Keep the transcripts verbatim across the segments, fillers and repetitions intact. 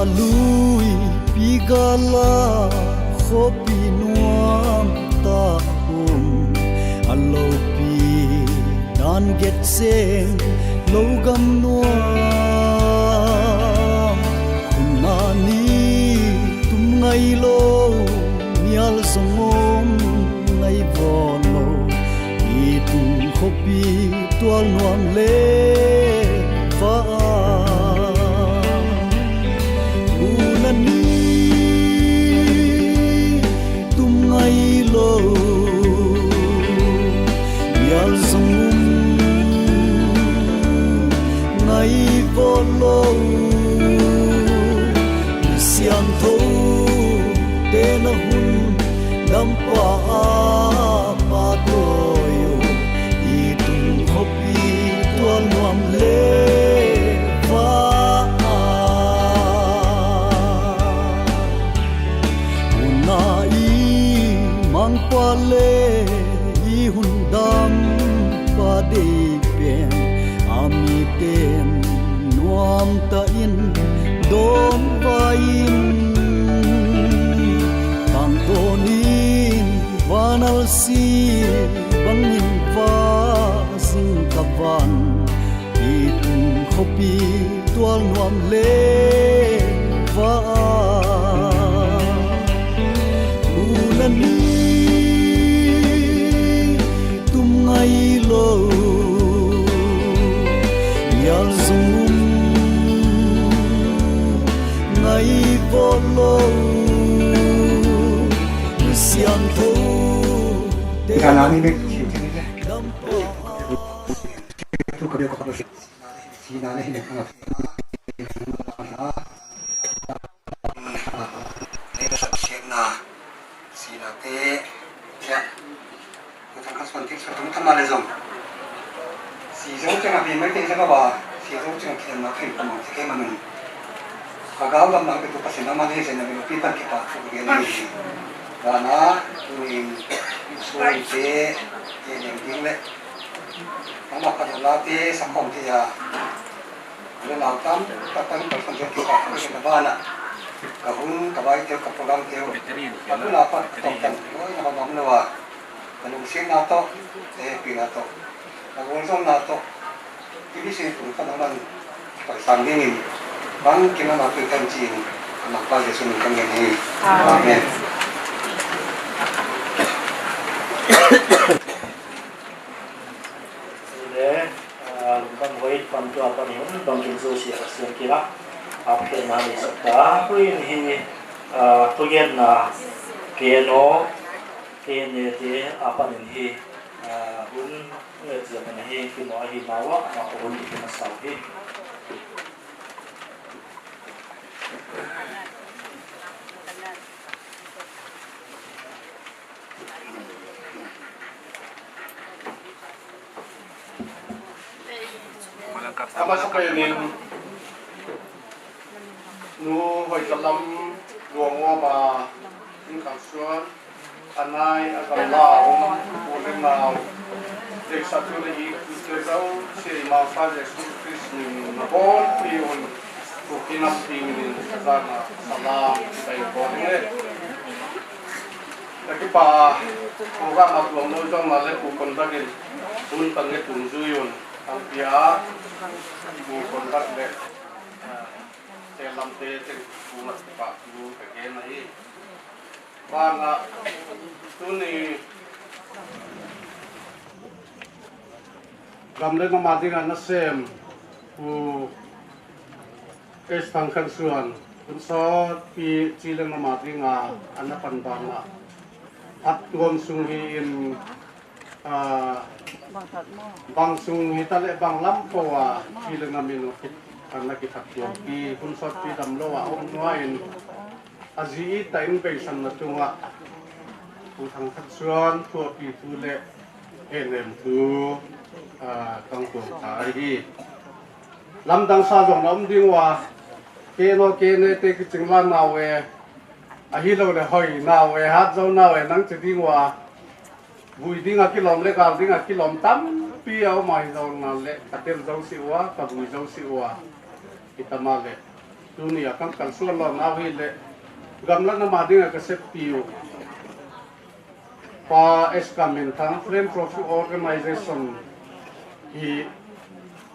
Lui pi gala khopi nuam ta um, a lopi dan get seng lo gam nuam. Hun a ni tum ngai lo, mial zong um ngai vo lo, i tung khopi tual nuam le va. Hun a ni tum ngai lo, mial zong um ngai vo lo, siangtho te na hun dam pa a pa toyo, i tung khopi tual nuam le va. Hun a i mang pa le i hun dam pa dei pen, a mi ten nuam ta in don vai in, tang ton in vanal si bang in va sing ka van, i tung khopi tual nuam le va. Hun a ni tum ngai lo, mial zong um ngai vo lo, siangtho te. Kana ni mek. Tu ka be ko ka be. Sina le hin ka. Sina te. Ya. Ko tang ka son tik so tum tama le zong. Si zong chang a pi mai te zong a ba. Si zong chang a pi ma phin ka mang te ke ma nun. Ka gau lam mang ke tu Pasin a ma le se na pi pan ke pa tu ke ni. Ba na tu ni so te. Ye ding ding le. Ama ka la te sa khom te ya. Le nau tam, ta tam, ta tam, ta tam, ta tam, ta bana. Ka hun, ka vai teu, ka program teu. Ka hun a pat, ka tok tam. Oi, na ka bam lo a. Ka lungset na to, eh, pi na to. Ka gol zong na to. Ki bi sin tung ka na man. Ka sang ding in. Bang ki na ma tu tan chin. Ka na pa Jesu min ka ngen hi. Amen. Le, ah, lungdam hoi, pan tua pan hi, bang kin zo si a siang kila, a phe na ni sa ta, hui ni hi, ah, tu gen na, ke no, ke ne te, a pan ni hi, ah, hun, nge zia pan hi, ki no hi na wa, a hun ni hi na sa hi. Amasa pen in Nu Hoikalam Luangoma in Kangsuan, anai a gamla um, u le nau, deisah tu le i kute zosia i Mangpa Jesu Christ min na bonpi un. Tukin a pi min in sa na salam kitai ko ne. Taki pa ko ga ma tuang no jong na le ku kon da gin. Tun tang nge tun zui un. Ang pia ku kon da le. Te lam te te ku ma pa ku ka ge na i. Banga tuni gam le nam a dinga nasem Pu H. Thangkhansuan, Pu Sotpi chi le nam a dinga ana pan banga phattuam sung hi in, ah, bang sung hi ta le bang lam po a chi le nam in ana kiphattuampi, Pu Sotpi damlou a um nua in, a ji i ta in beisan na chunga Pu Thangkhansuan thuapi thu le henem thu, ah, kang tuang tha ahi. Lamdang sa jong na um ding ua, ke no ke ne te kiching la nau e, ahilou le hoi nau e, hat zo nau e, nang chi ding ua, vui ding a kilom le gal ding a kilom tampi a um ahi zo na le, ka tel zo si ua, ka vui zo si ua, i tama le. Tunia kakalson lou nau hileh, gamla nam a dinga kasep piu Pa S Kamminthang Philanthropic Organization hi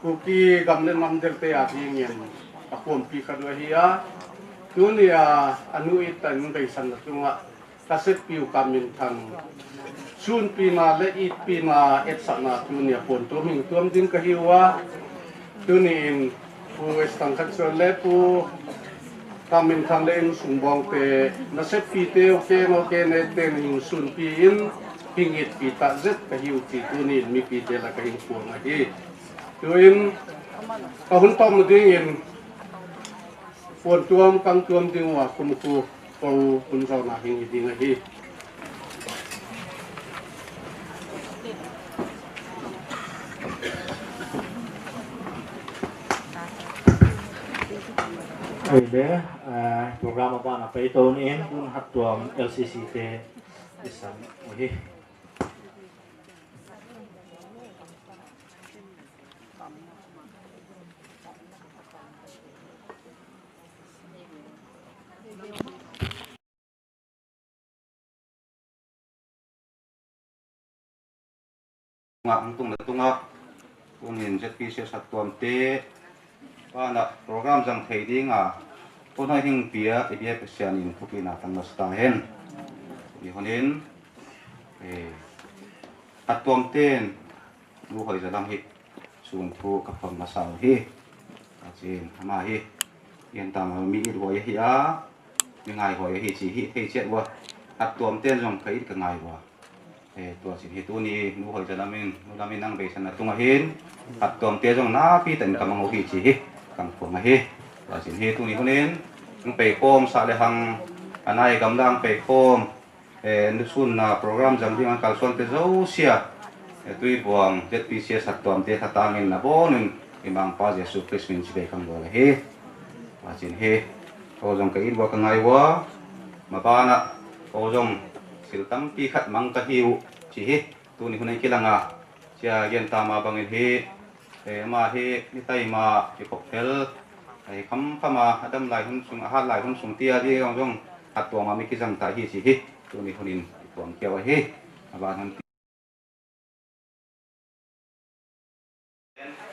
Kuki gam le nam delte a dingin akhompi khat u ahi a, tunia anu itah in beisan na chunga kasep piu Kamminthang sunpina le itpina etsahna tunia pontuam hing tuam ding kahiu a, tuni in Pu S Thangkhansuan le Pu Kamminthang le insung bongte, nasep pite, okay, okay, nete, hing sunpi in, hing itpi tah jep kahiu ti tuni in mipite lah kahin puang ahi. Tuin, kahung tom dingin, pontuam kangtuam ding uva kumkhu, kou hun jona hing hi ding ahi. Ahile, eh, program abana paitou ni in, tun hattuam L C C te isan u hi. Nga hung tung le tunga, tunin Z P C S hattuam te, pana program jang thei dinga, tuna hing pia, i bia Pasian in thupina tang masa tahen. Ni honin, eh, hattuam ten, Nu Hoizalam hi, sun thu ka phong masa u hi. Ka chin, ama hi, ian tam mi it hoi hi a, mi ngai hoi hi chi hi, thei chet wa. Hattuam ten jong ka it ka ngai wa. Eh, tua chin hi tuni, Nu Hoizalam in, Nu Lam in nang beisan na tung ahin. Hattuam te jong napi ten ka mang u hi chi hi, kang phong ahi. Tua chin hi tuni hunin, nang pei khom sa le hang, anai gamlang pei khom. Eh, nusun na program jang ding a kalsuan te josia. Eh, Tuibuang Z P C S hattuam te khatangin nabonun i Mangpa Jesu Christ min chibai kang bol ahi. Machin hi. Ko jong ka it wa ka ngai wa. Mabana. Ko jong sil tampi khat mang ka hiu. Chi hi. Tuni hun a kilanga. Chia gen tama bangin hi. Eh, ama hi, ni taima, kikhop thel, eh, kham khama, adam lai hun sung, ahat lai hun sung tia di jong jong, hattuam a mi kijang ta hi chi hi, tuni hunin, tuam keu ahi, aban hun ti.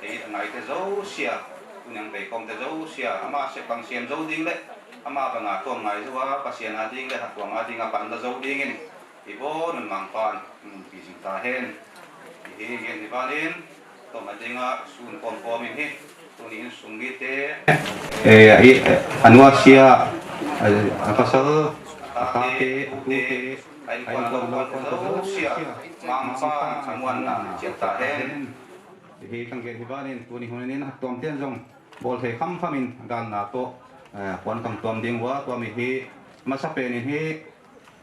Ei, ngai te josia, tuni ang pei kom te josia, ama se pang siam jo ding le, ama banga tuam ngai jo a, Pasian a ding le, hattuam a ding a, pan la jo dingin, i bonun Mangpan, mun pi jing ta hen. Hi, gen hi banin, Toma dinga sun kom kom in hi, tuni in sung mite. Eh, i, eh, anuasia, eh, apasal, atate, atute, ai kon lo kon lo kon lo sia, Mangpa, amuan na, chiat ta hen. Hi kang gen hi banin, tuni hunin hattuam ten jong, bol thei kham kham in, gal na to, eh, puan kang tuam ding wa, tuam hi, masa pen in hi,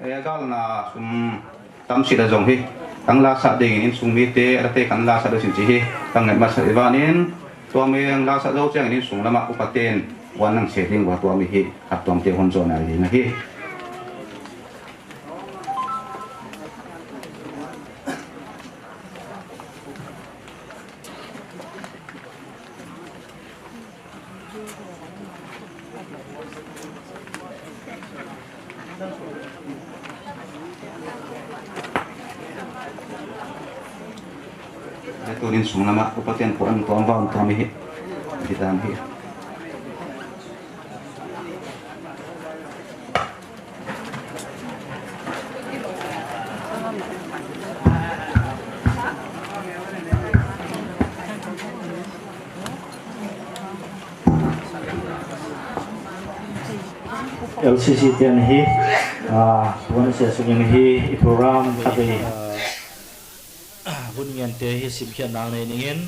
Eh, galna sum tamsel a jong hi. Kang lasa dingin insung mite, alate kan lasa ding sin chi hi. Kang ngai masa i banin, tua mi ang lasa jo chiang in insung lama upaten, wan nang se ding wa tua mi hi, hattuam te hon jona ding hi. Tunin sung lama, upaten puan tuam vang tuam hi. Hitan hi. L C C ten hi, ah, tuan se sungin hi, i program khat hi. Ah, hun ngen te hi simkhiat nang nei ningin,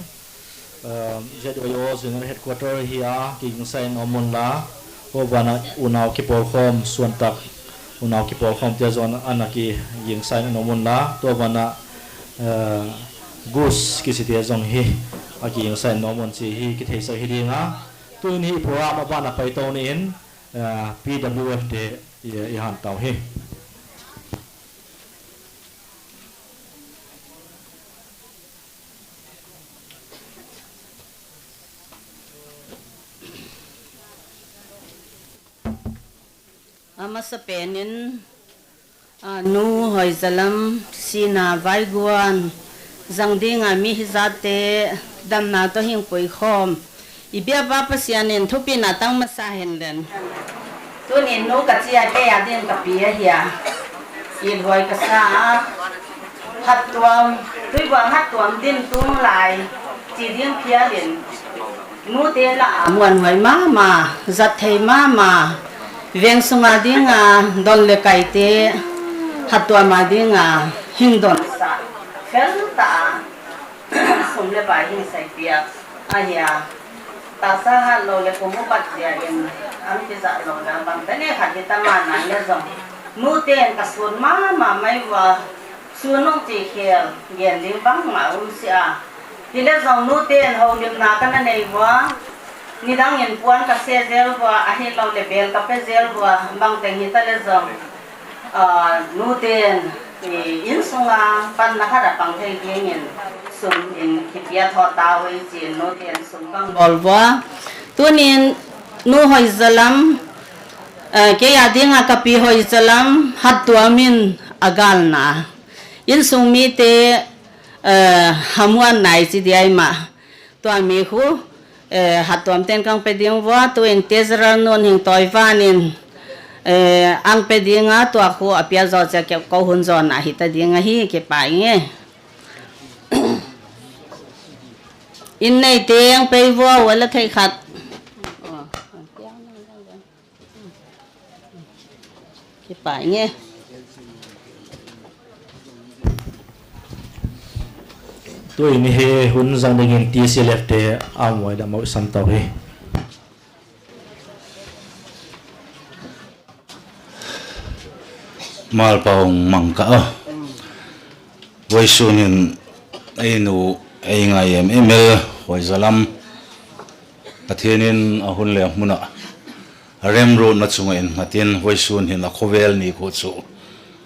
ah, Z Y O General Headquarter hi a, kigingsa in om un la, tua bana unau kipolkhom, suan tak, unau kipolkhom te zong ana kigingsa in om un la, tua bana, ah, Gus kisi te zong hi, a kigingsa in om un chi hi, kitheisak hi ding a, tuin hi program a bana paito ni in, ah, P W F te i, i han tau hi. Amasapen in, a, Nu Hoizalam, Sina Vaiguan, zang dinga mi hijat te, damna toh hing puikhom. I biapa Pasian in thupina tang masa hen den. Tunin nu ka chia kei a din ka pi ahi a. Ilhoi ka sa a. Hattuam, tuibang hattuam din tung lai. Chi ding phial in. Nu te la a muan hoi mama, zat thei mama. Veng sunga dinga, don le kai te. Hattuam a dinga, hing don sa. Fel ta a. Sum le pai hing sai pia. Ahi a. Tahsa hat lou le kum upat jeh in, an kijah lou le bang tah le khat hi tama nang le jong. Nu ten ka sun mama mai uva, sun nung chi khel, gen ding bangma um si a. Hile jong nu ten houlimna kana nei uva, nidang in puan ka se jel uva, ahilou le bel ka pe jel uva, bang teng hi ta le jong. Ah, nu ten, eh, insunga panna khat a pang thei dingin sum in kipia tho tauve, chin nu ten sum kang bol uva. Tunin Nu Hoizalam, eh, kei a dinga ka pi Hoizalam, hattuam in a galna. Insung mite, eh, hamuan nai chi dia ima. Tua mi khu, eh, hattuam ten kang pe ding uva, tuin tezeral nun hing toi vanin, eh, ang pe dinga, tua khu a pia jo cha ke ko hun jo na hi ta ding ahi, kipa inge. In nei teng pe uva, wala thei khat. Kipa inge. Tuin hi hun zang dingin T C L F te amoi da mo sam tau hi. Malpau mang ka a. Voisun hin ei nu, ei ngai em em el, Hoizalam. Pathen in a hun le a mun a, a remruatna chunga in ngatin, voisun hin a khovel ni khu chu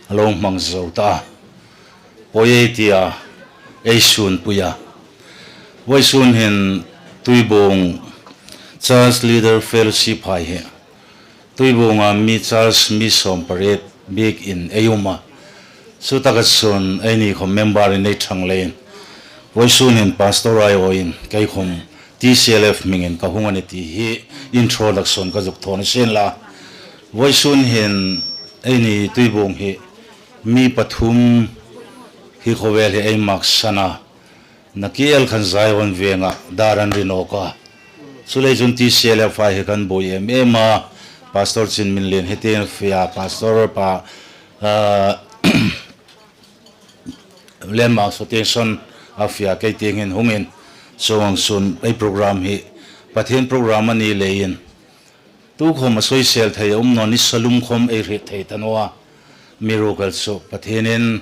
a lo mang zo ta. Poi ei tia, ei sun pui a. Voisun hin Tuibong Church Leader Fellowship hai hi. Tuibong a mi church mi som pariet bik in ei um a. Chutaka chun eini khom member in ei thang lei in. Voisun hin pastor ai o in kei khom T C L F mingin ka hung ani ti hi introduction ka zuk thon sin la. Voisun hin eini Tuibong hi mi pathum hi khovel hi ei mak sana. Na K L khan Zion venga daran rinawk a. Chulei chun T C L F ai hi kan boi em em a. Pastor Chinminlen hitin fia, Pastor pa, ah, Lenmang Sotenson a fia kei teng hin hungin. Chungchang sun ei program hi Pathen program ani leiin. Tukhom a soisel thei a um naw ni salum khom ei hriet thei ta naw a. Miracle chu Pathen in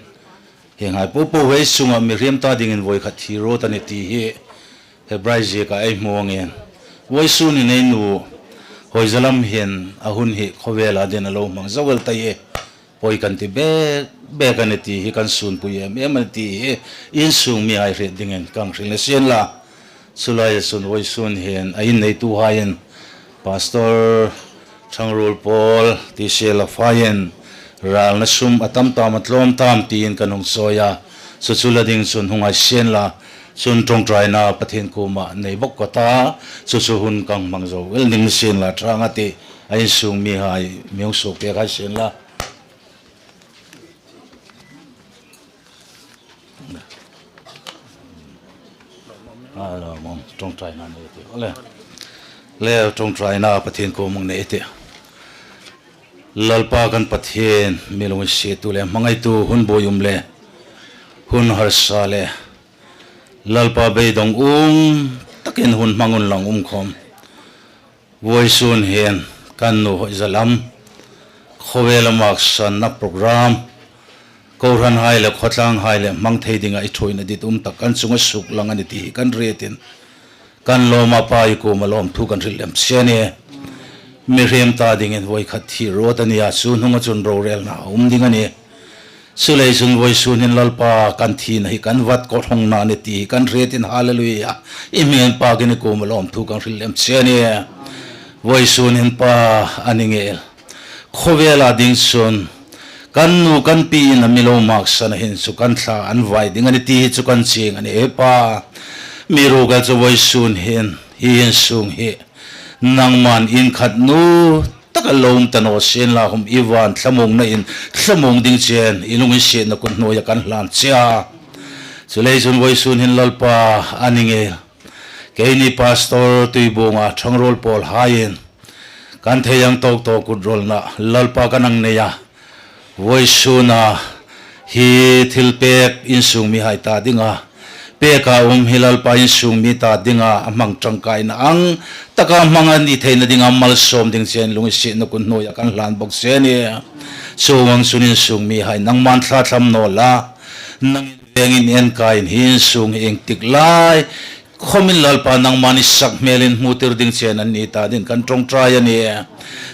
hi ngai popo vei sunga mihriem ta dingin voi khat thi rawt a ni ti hi Hebrai ziaka ei hmu angin. Voisun in ei nu Hoizalam hin a hun hi khovel a din a lo hmang zo el ta e. Poi kan ti bek bek a ni ti hi kan sunpui em em a ni ti hi insung mi ai hriet dingin kan hril a sin la. Chulai a chun voisun hin a in neitu hai in Pastor Thangrul Paul T C L F hai in ralna sum a tam tam a tlawm tam tiin kan hung sawi a. Chu chu la ding chun hung ai sin la. Chun ṭawngṭaina Pathen kuoma nei bawk ka ta. Chu chu hun kan hmang zo el ding sin la ṭhang a ti a insung mi hai mi hung suk pek hai sin la. Alo, mong, ṭawngṭaina nei ti. Ole. Le, ṭawngṭaina Pathen kuoma nei ti. Lalpa kan Pathen, mi lunginsiettu le hmangaitu hun buoi um le hun harsa le Lalpa beidong um takin hun hmang un lang um khom. Voisun hin kan nu Hoizalam khawvel a maksanna program, kohran hai le khawtlang hai le hmang thei dinga i thuina dit um tak kan chunga suk lang a ni ti hi kan hriet in, kan lawm a Pa i kuoma lawmthu kan hril lem che a nih. Mihriem ta dingin voi khat thi rawt a ni a, chu hnunga chun rorelna a um ding a nih. Chulei chun voisun hin Lalpa kan thina hi kan vat kawhrawnna a ni ti hi kan hriet in, Hallelujah. I hming pakin i kuoma lawmthu kan hril lem che a nih. Voisun hin Pa a ni ngei el. Khovel a ding chun, kan nu kan pi in a mi lo maksan a hin chu kan thla an vai ding ani ti hi chu kan ching ani e Pa. Mi rugal chu voisun hin, hi hin sung hi. Nangman in khat nu taka lom ta naw sien la hum i van thamung na in thamung ding chen i lung i sietna kut hnuoia kan hlan chia. Chulei chun voisun hin Lalpa a ni ngei. Keini Pastor Tuibunga Thangrol Paul haiin kan thei ang tawk tawk kut rolna Lalpa kan ang nei a. Voisuna hi thilpek insung mi hai ta dinga, peka um hi Lalpa insung mi ta dinga, a hmang tangkaina ang taka hmang a ni theina dinga malsawm ding chen lung i sietna kut hnuoia kan hlan bawk se ni. Chuang chun insung mi hai nangman thla thlam naw la, nangin vengin en kai in hi insung hi eng tik lai, khomin Lalpa nangman i sak hmelin hmutir ding chen an ni ta din kan ṭawngṭai a ni.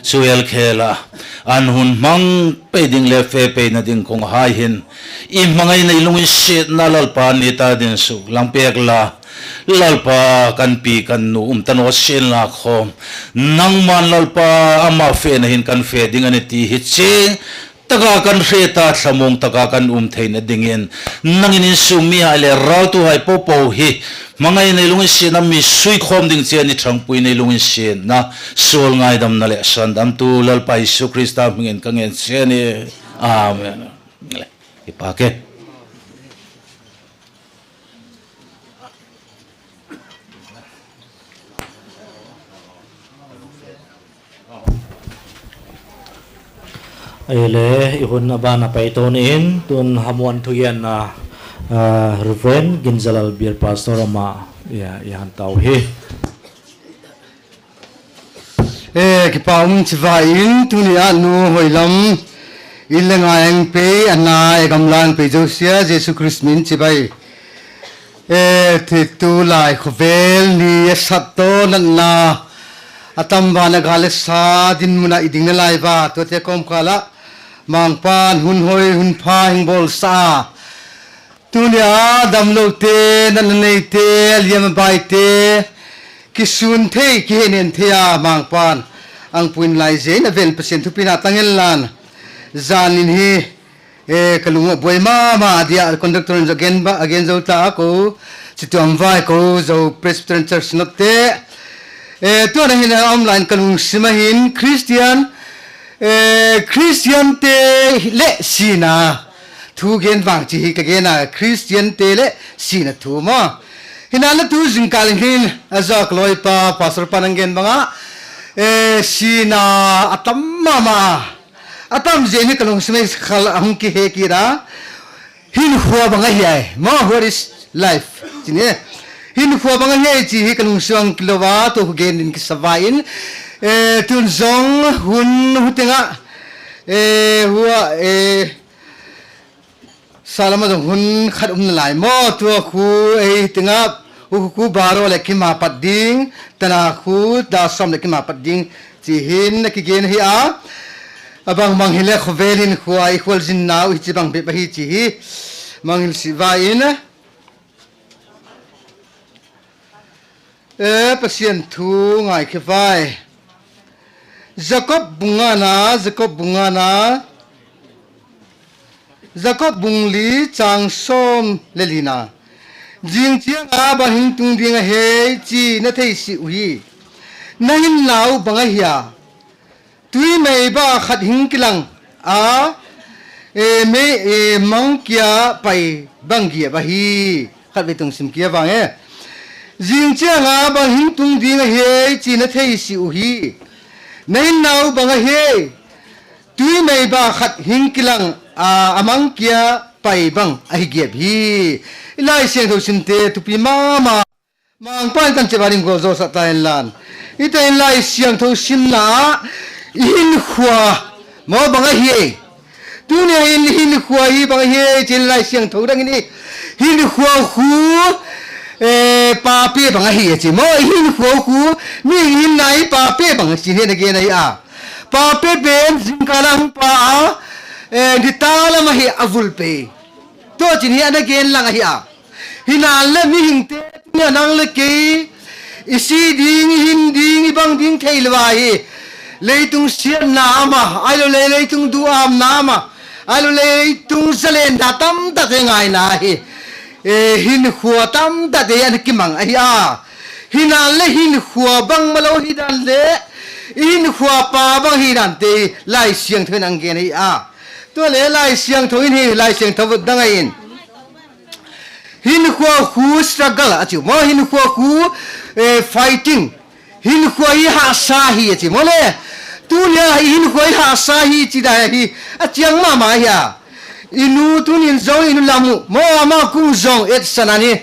Chu el khel a, an hun hmang pei ding le fe peina ding kong hai hin, i hmangaina i lung i sietna Lalpa ni ta din suk lang pek la, Lalpa kan pi kan nu um ta naw sien la khawm, nangman Lalpa ama fena hin kan fe ding ani ti hi chi, taka kan hre ta thamung taka kan um theina dingin, nangin insung mi hai le raltu hai popo hi, hmangaina i lung i sietna mi sui khawm ding chen i ṭhangpuina i lung i sietna, suol ngaidamna le sandamtu Lalpa Isu Krista hmingin ka ngen che ni. Amen. Le, i pa ke. Ahile, i hun a ban a pai to ni in, tun hamuan thugenna, ah, Reverend Ginjalal Bial Pastor ama, i, i han tau hi. Eh, kipa um chibai in, tuni a nu hoilam, in le ngai ang pei, ana e gamlang pei Josia, Jesu Christ min chibai. Eh, thi tulai khovel ni a sat to natna, a tam vana ga le sa dinmuna i ding nalai va, tuate kawmkala, Mangpan hun hoi, hun pha, hing bol sa. Tunia damlote, natna neite, aliam abaite, kisun thei, kihenen thei a Mangpan ang puin lai jeh in avel Pasian thupina tang hen lan. Jan in hi, eh, ka lung a buai mama, adia conductor in agen ba, agen zo ta a ko, chituam vai ko, zo Presbyterian Church Synod te. Eh, tuana hin a online ka lungsim a hin, Christian, eh, Christian te le sina thu gen vang chi hi ka gen a, Christian te le sina thu maw. Hinala tu jingkal hin a jok loi pa, Pastor pa nang gen banga, eh, sina a tam mama. A tam jeh hi ka lungsim a khal a hung kihe kit a. Hin khua bang ahi ai. Maw, what is life? Chi ni. Hin khua bang ahi ai chi hi ka lungsim a kilo va, tu khu gen in kisa va in. Eh, tun zong hun hu tenga. Eh, hua, eh, Salama zong hun khat um nalai maw, tua khu ei tinga, hu khu baro le kima pat ding, tana khu da som le kima pat ding, chi hin na kigen hi a, abang bang hi le khovel in khua i khol zin nau hi chi bang bep ahi chi hi, mang hin si va in. E, Pasian thu ngai khe vai. Jakob bung ngana, Jakob bung ngana, Jakob bung li chang som le lina. Jing chianga bang hing tung ding ahi chi na thei si uhi. Na hin nau bang ahia. Tui mei ba khat hing kilang a, e, mei, e, mang kia pai bang giap ahi. Khat vei tung sim kia vang e. Jing chianga bang hing tung ding ahi, chi na thei si uhi. Na hin nau bang ahi. Tui mei ba khat hing kilang a, a mang kia pai bang ahi giap hi. I Lai Siangtho simte tupi mama. Mangpan kan che ba ding gol zo sa ta in lan. Ita in Lai Siangtho simna a, i hin khua, maw bang ahi. Tunia in hin khua hi bang ahi, chin Lai Siangtho dang in i hin khua khu, eh, pa pe bang ahi, chi maw i hin khua khu, mi hin nai pa pe bang, chin hi na gen ahi a. Pa pe pen, jingkal a hung pa a, eh, ni ta lam ahi a vul pe. To chin hi ana gen lang ahi a. Hinale mihingte, tunia nang le kei, i si ding, i hin ding, i bang ding thei lou ahi. Leitung siatna ama, ahilouleh leitung duhamna ama, ahilouleh leitung zalenna tamtah te ngaina hi, eh, hinkho tamtah te ana kimang ahi a. Hinale hinkho bangma lou hidan le, hinkho pa bang hidan te Laisiangthou in ahin gen ahi a. Tule Laisiangthou in hi, Laisiangthou dang ahin. Hinkho khu struggle atiu mo, hinkho khu, eh, fighting. Hinkho hi hahsa ahi atiu mo le. Tunia hi hinkho hi hahsa ahi ti dan hi achiang mama ahi a. Inu tunin jong inu lam u mo, ama kum jong Edson in hi,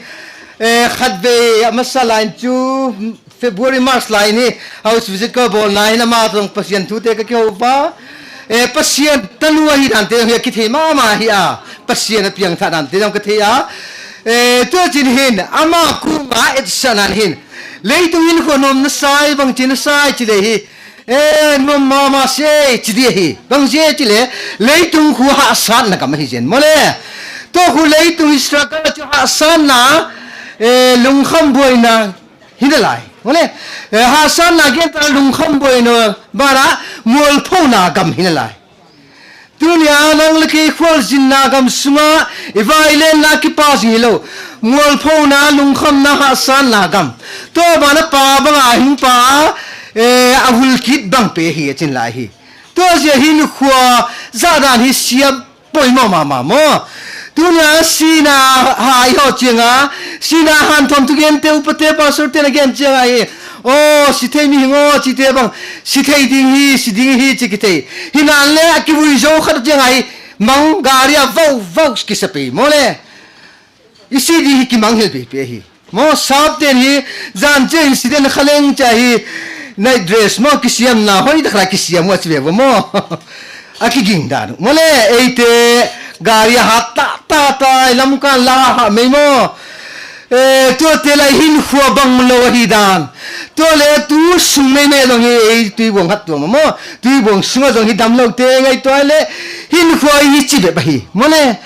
eh, khatvei amasa lai in chu February, March lai in hi house visit kabolna in ama tong Pathen thute kakihou uva. Eh, Pathen tanu ahi dan te hi akithei mama ahi a. Pathen apiangthah dan te jong kathei a. Eh, tua chun hin ama kum a Edson in hin, leitung hinkho nom nasai, bang chi nasai chi le hi. Eh, nom mama se chi di hi. Bang je chi le, leitung khu hahsatna gam ahi jeng mo le. Tua khu leitung hi struggle chu hahsatna, eh, lungkham boina hi nalai. Mo le, eh, hahsatna genta lungkham boina, bara mualphouna gam hi nalai. Tunia nang le kei khualzinna gam sunga i vailenna kipa jing hilou. Mualphouna, lungkhamna, hahsatna gam. Tua bana pa banga hing pa, eh, ahul kit bang pe hi achin lai hi. Tua jeh hin khua jadan hi siam poimo mama mo. Tunia sina ha i ho chenga, sina hanthom thugen te, upa te, pastor te na gen chenga hi. O, si thei mi hing o, chi te bang, si thei ding hi, si ding hi, chi kithei. Hinan le, akivui jou khat chenga hi, mang gari a vau, vau, kisa pei mo le. I si ding hi kimang hel pei pei hi. Mo sap ten hi, jan che incident khaleng cha hi, night dress mo kisiamna, hoi ta khala kisiam mo chi ve mo. Akiging dan. Mo le, eite, gari a hat ta, ta, ta, lam kan la ha mei mo. Eh, tua te lai hin khua bang lou ahi dan. Tua le tu sung mei mei jong hi, ei tui bong hat tua mo. Tui bong sunga jong hi dam lou te ngai tua le. Hin khua hi chi bep ahi. Mo le.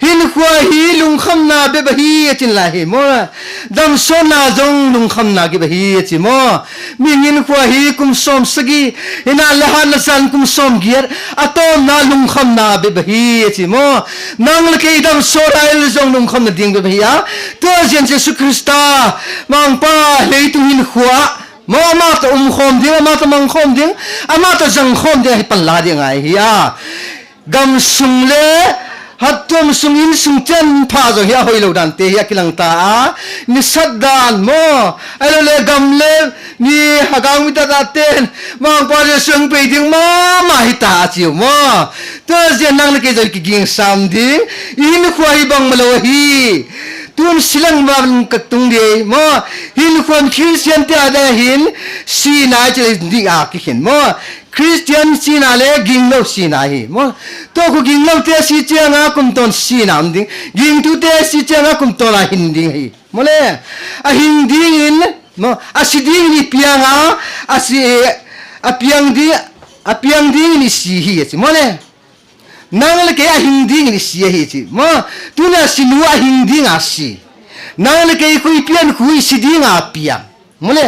Hin khua hi lungkhamna bep ahi achin lai hi. Mo le. Damsotna jong lungkhamna bep ahi achi mo. Mihing hin khua hi kum som sagi. Hinan le han le san kum som giat. Atomna lungkhamna bep ahi achi mo. Nang le kei damsot lai le jong lungkhamna ding bep ahi a. Tua jeh in Jesu Christa, mangpa leitung hin khua. Mo ama ta um khom ding, ama ta mang khom ding, ama ta jang khom ding, hi pan la ding ahi a. Gam sung le, hattuam sung in sung chen pha jong hi ahoi lou dan te hi akilang ta a. Ni sat dan mo, ahilou le gam le, ni hagau mi ta ta ten, mangpa le sung pei ding mama hi ta achiu mo. Tua jeh nang le kei jong kiging sam ding, i hin khua hi bang ma lou ahi. Tun silang ma ka tung ding mo. Hin khua Christian te a ding hin, sina chi le ding a kikhen mo. Christian sina le ging lou sina hi mo. Tua khu ging lou te si changa kum ton sina um ding. Ging tu te si changa kum ton a hin ding hi. Mo le, ahing ding in, mo, asi ding in i piang a, asi, apiang ding, apiang ding in i si hi achi. Mo le, nang le kei ahing ding in i si ahi chi. Mo, tuna si nu ahing ding a si. Nang le kei khu i pian khu i si ding a piang. Mo le,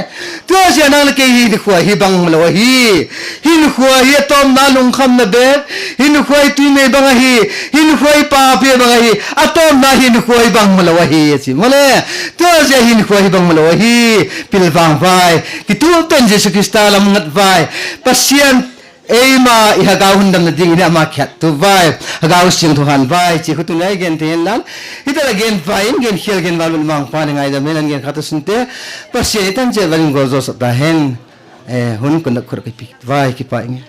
tua jeh nang le kei hin khua hi bang ma lou ahi. Hin khua hi atomna lungkhamna bep. Hin khua hi tui mei bang ahi. Hin khua hi pa pe bang ahi. Atomna hin khua hi bang ma lou ahi. Chi mo le, tua jeh hin khua hi bang ma lou ahi. Pilvang vai. Kitu pen Jesu Christa lam ngat vai. Pasian Eima i hagau hun damna ding in ama kihat tu vai, hagau siang thu han vai, chi khu tu ngai gen te hen lan. Hita la gen vai, in gen khial gen vai, lun mang pa ni ngai dam hen, an gen khatu sun te, Pasian i tan che vai, in gol jo sap ta hen, eh, hun kun da khur ka pi vai, kipa inge.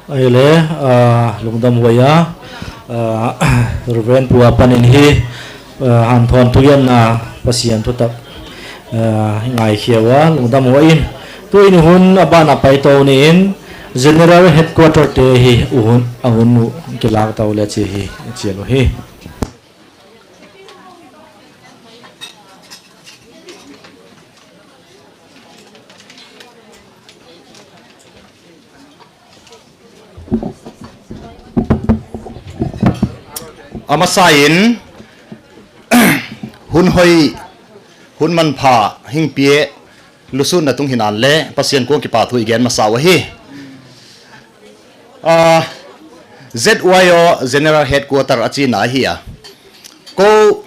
Ahile, ah, lungdam huai a, ah, Reverend Pu a panin hi, ah, hanthon thugenna Pasian thutak, ah, ngaikhia uva, lungdam huai in. Tuin hun abana paito ni in, General Headquarter te hi uhun, ahun u kilak tau le chi hi, chi lo hi. Amasain, hun hoi, hun manpha, hingpia, lusunna tung hinan le, Pathen kong kipa thu i gen masa u ahi. Ah, Z Y O General Headquarter a china ahi a. Ko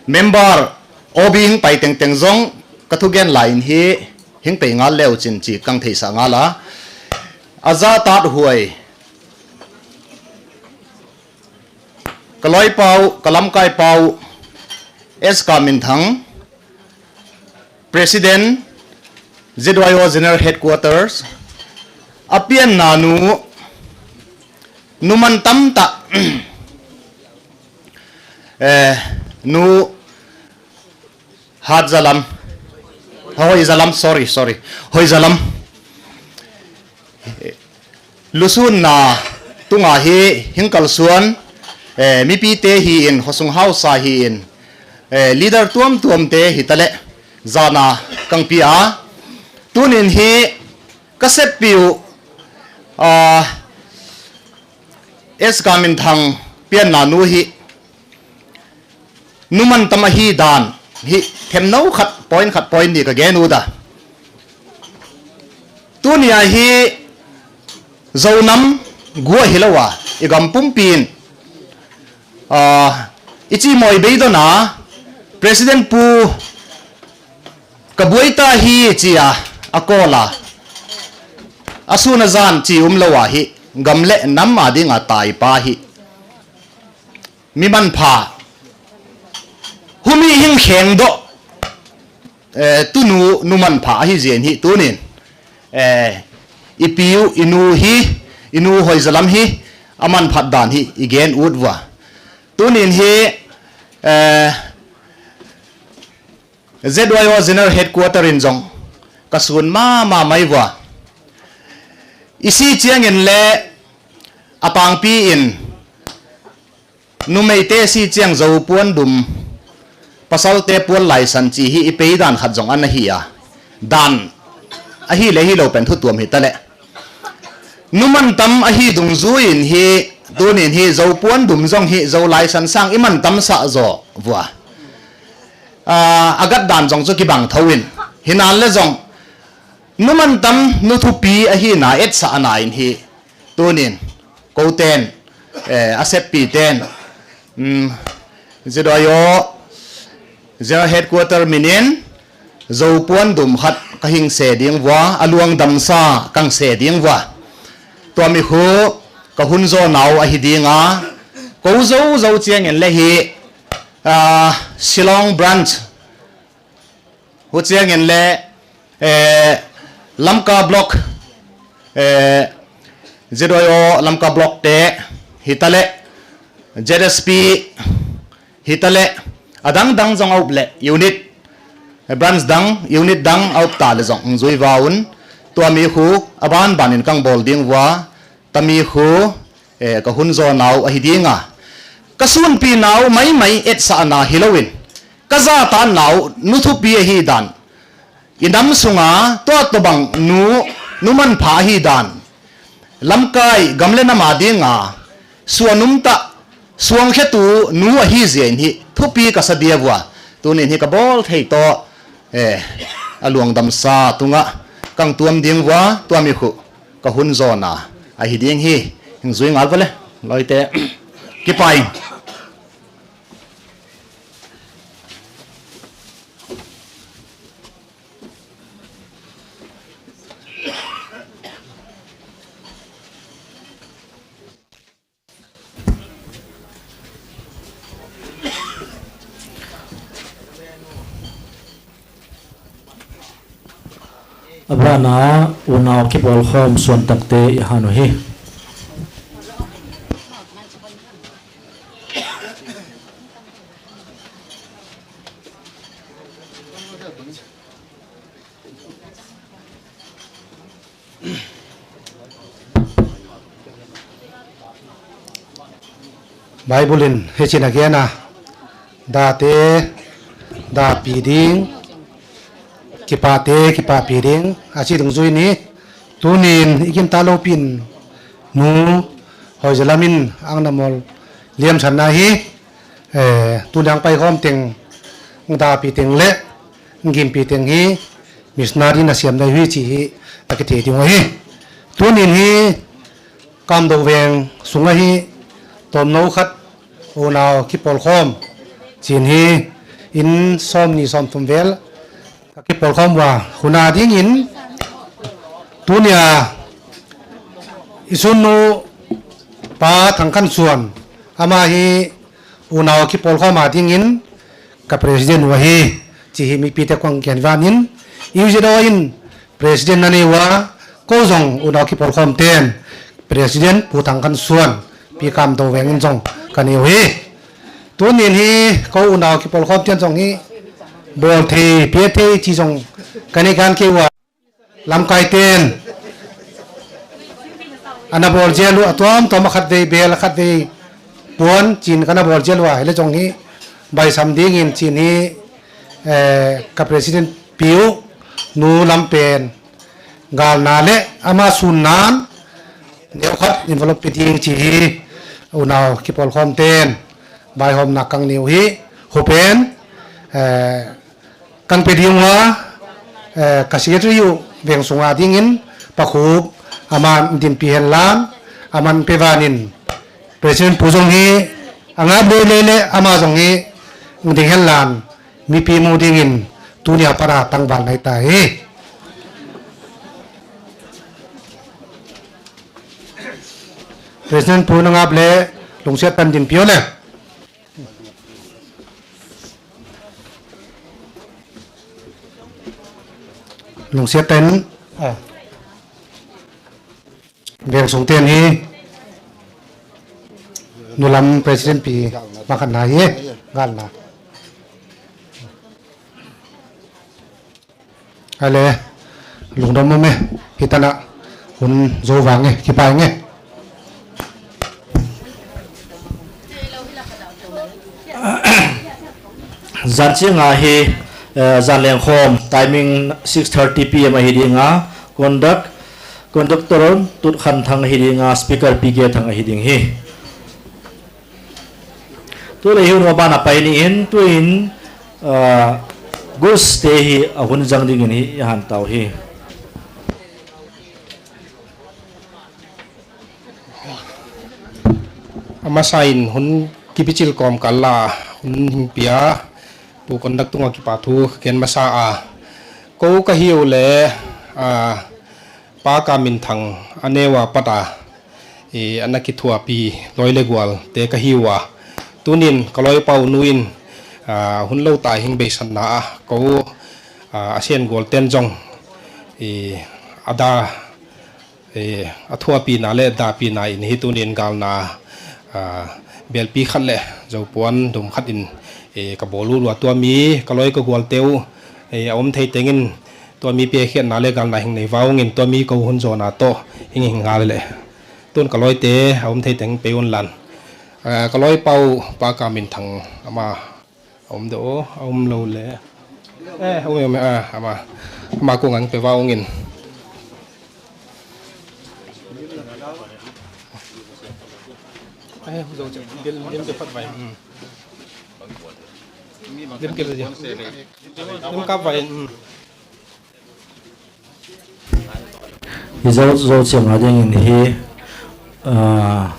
member O B hing pai tengteng jong ka thugen lai in hi hing pei ngal leu chin chi kang theisa ngal a. A ja tat huai. Ka loi pau, ka lamkai pau, S K Minthang, President, Z Y O General Headquarters, a pianna nu, nu man tam ta, eh, nu Hat Zalam, Hoi Zalam, sorry, sorry, Hoi Zalam. Lusunna tunga hi hing kalsuan, eh, mipi te hi in, khosung hausa hi in, eh, leader tuam tuam te hi tale, jana kang pi a. Tunin hi ka seppiu, ah, S K Minthang pianna nu hi, nu man tam ahi dan hi themno khat, point khat, point ni ka gen u da. Tuni a hi Zonam gua hi lo a, i gam pumpi in, ah, i chi moi bei don a, President Pu ka buai ta hi chi a, a call a. A sun a jan chi um lo a hi, gam le nam a ding a tai pa hi. Mi manpha. Humi hing kheng do. Eh, tunu nu manpha ahi jen hi tunin. Eh, i piu, i nu hi, i nu Hoi Zalam hi, a manphat dan hi, i gen ut vua. Tunin hi, eh, Z Y O General Headquarter in jong, ka sun mama mai vua. I si chiang in le, a pangpi in, numei te si chiang zo puan dum, pasal te puan laisan chi hi i pei dan khat jong ana hi a. Dan ahi le hi lo pen thu tuam hi tale. Nu man tam ahi dungjuiin hi, tunin hi zo puan dum jong hi, zo laisan sang i man tam sa zo vua. Ah, a gat dan jong chu kibang tho in. Hinan le jong, nu man tam, nu thupi ahi na, et sa ana in hi. Tunin, ko ten, eh, a seppi ten, um, Z Y O, General Headquarter minin, zo puan dum khat ka hing se ding vua, a luang damsa kang se ding vua. Tua mi khu ka hun zo nau ahi ding a, ko zo zo chiang in le hi, ah, Shillong branch, hu chiang in le, eh, Lamka block, eh, Z Y O Lamka block te, hi tale, Z S P, hi tale, adang dang jong a up le, unit, eh, branch dang, unit dang a up ta le jong, jui vaun, tua mi khu, a ban ban in kang bol ding vua, tami khu, eh, ka hun zo nau ahi ding a. Ka sunpi nau mai mai et sa ana hi lo in, ka ja ta nau nu thupi ahi dan. I nam sunga, tua to bang nu, nu man pha ahi dan. Lamkai, gam le nam a ding a, suan um ta, suang khe tu nu ahi jen hi, thupi ka sa dia vua. Tunin hi ka bol thei to, eh, a luang damsa tunga, kang tuam ding vua, tua mi khu, ka hun zo na, ahi ding hi, hing jui ngal vale, loi te, kipai. A bana unau kibol khom suan takte i han u hi. Bible in hichi na gen a, da te, da pi ding, kipa te, kipa pi ding, a chi dungjuiin, tunin i gin ta lo pin, nu, Hoizalam in, ang na mol, Liam channa hi, eh, tuni a hung pai khom teng, hung dapi teng le, hung gimpi teng hi, missionary na siam dai hui chi hi, ta kiti ding ahi. Tunin hi, Kamdou veng sunga hi, tomno khat, unau kipol khom, chin hi, in som ni som thum vel, ka kipol khom uva, huna dingin, tunia, i sunnu pa Thangkhansuan, ama hi, unau kipol khom a dingin, ka president u ahi, chi hi mipi te kong ken vanin, U Z O in president na nei uva, ko jong unau kipol khom ten, president Pu Thangkhansuan, Pi Kamdou veng in jong ka nei u hi. Tunin hi, ko unau kipol khom ten jong hi, bol thei, pe thei, chi jong ka nei kan kei uva. Lamkai ten. Ana bol jel u, atom tom a khat vei bel, a khat vei puan, chin kana bol jel uva, hile jong hi, baisam dingin chin hi, eh, ka president piu, nu lam pen, galna le, ama sunnan, neo khat envelope pe ding chi hi, unau kipol khom ten, vaihomna kang neo hi, hupen, eh, Kan pe ding uva, eh, ka secretary u veng sunga dingin, Pakhup, aman dinpi hen lan, aman pe vanin, President pu jong hi, angap le le le, ama jong hi, ding hen lan, mipi mu dingin, tunia para tangval nai ta hi. President pu nangap le, lungsiat tan dinpi o le. Lungsiat ten, ah. Veng sung ten hi, nulam president pi, makhat na hi, galna. Ale, lungdom mo me, hitana, hun jo vang e, kipai nge. Jan chi nga hi, eh, jan leng khom, timing six thirty P M ahi dinga, conduct, conductor Tutkhanthang ahi dinga, speaker P K Thang ahi ding hi. Tule hi hun uva bana pai ni in, tuin, ah, goods te hi ahun jang dingin hi, i han tau hi. Amasa in hun kipichil kom kala, hun hingpia, pu conduct tunga kipa thu, ken masa a. Ko kahiu le, ah, Pa Kaminthang aneo a pat a, eh, ana kithuapi loi le gual te kahiu a. Tunin ka loipau nu in, ah, hun lou ta hing beisanna a, ko, ah, asen gual ten jong, eh, ada, eh, athuapina le dapina in hi tunin galna, ah, belpi khat le jopuan dum khat in, eh, kabol u lua tua mi, ka loi ka gual teu, eh, aum thei tengin, Tua mi pekhiatna le galna hing nei vaungin tua mi ko hun jona to hing hing hal le. Tun ka loi te, aum thei teng pe un lan. Ah, ka loipau Pa Kaminthang ama aum do, aum lou le. Eh, aum, aum, ah, ama. Ama ko ngang pe vaungin. Eh, zo che, bil, bil ke pat vai. Hmm. Bil ke le. Bil ka vai. Hmm. Hi zo, zo chiang a dingin hi, ah,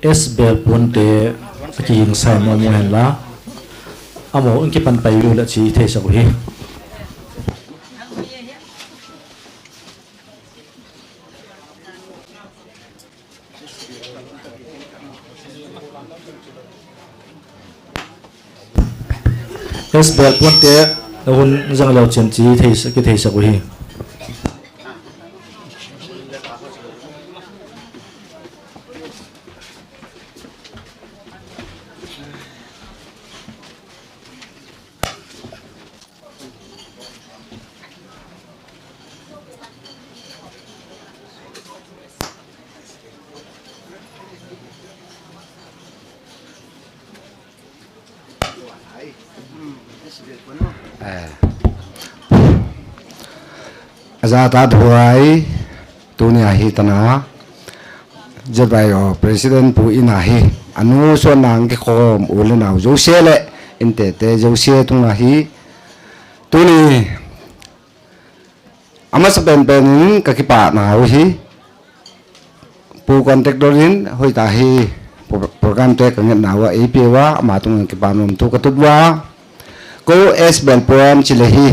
S Belpun te a kihingsai mo mo hen la, amo in kipan pai u la chi thei sa u hi. S Belpun te na hun jang leu chen chi thei sa, kithei sa u hi. Eh. Aja ta thuai, tunia hi tana. Z Y O President Pu in a hi, anu suan nang kikhom u le nau jouse le, in tete jouse tung a hi, tuni, amasa pen pen in ka kipa nau hi, Pu Contractor in, hoitah hi, pro-, program te ka ngen nau a, A P A, ama tung kipa nom thu ka tut ua, ko S Belpuan chile hi,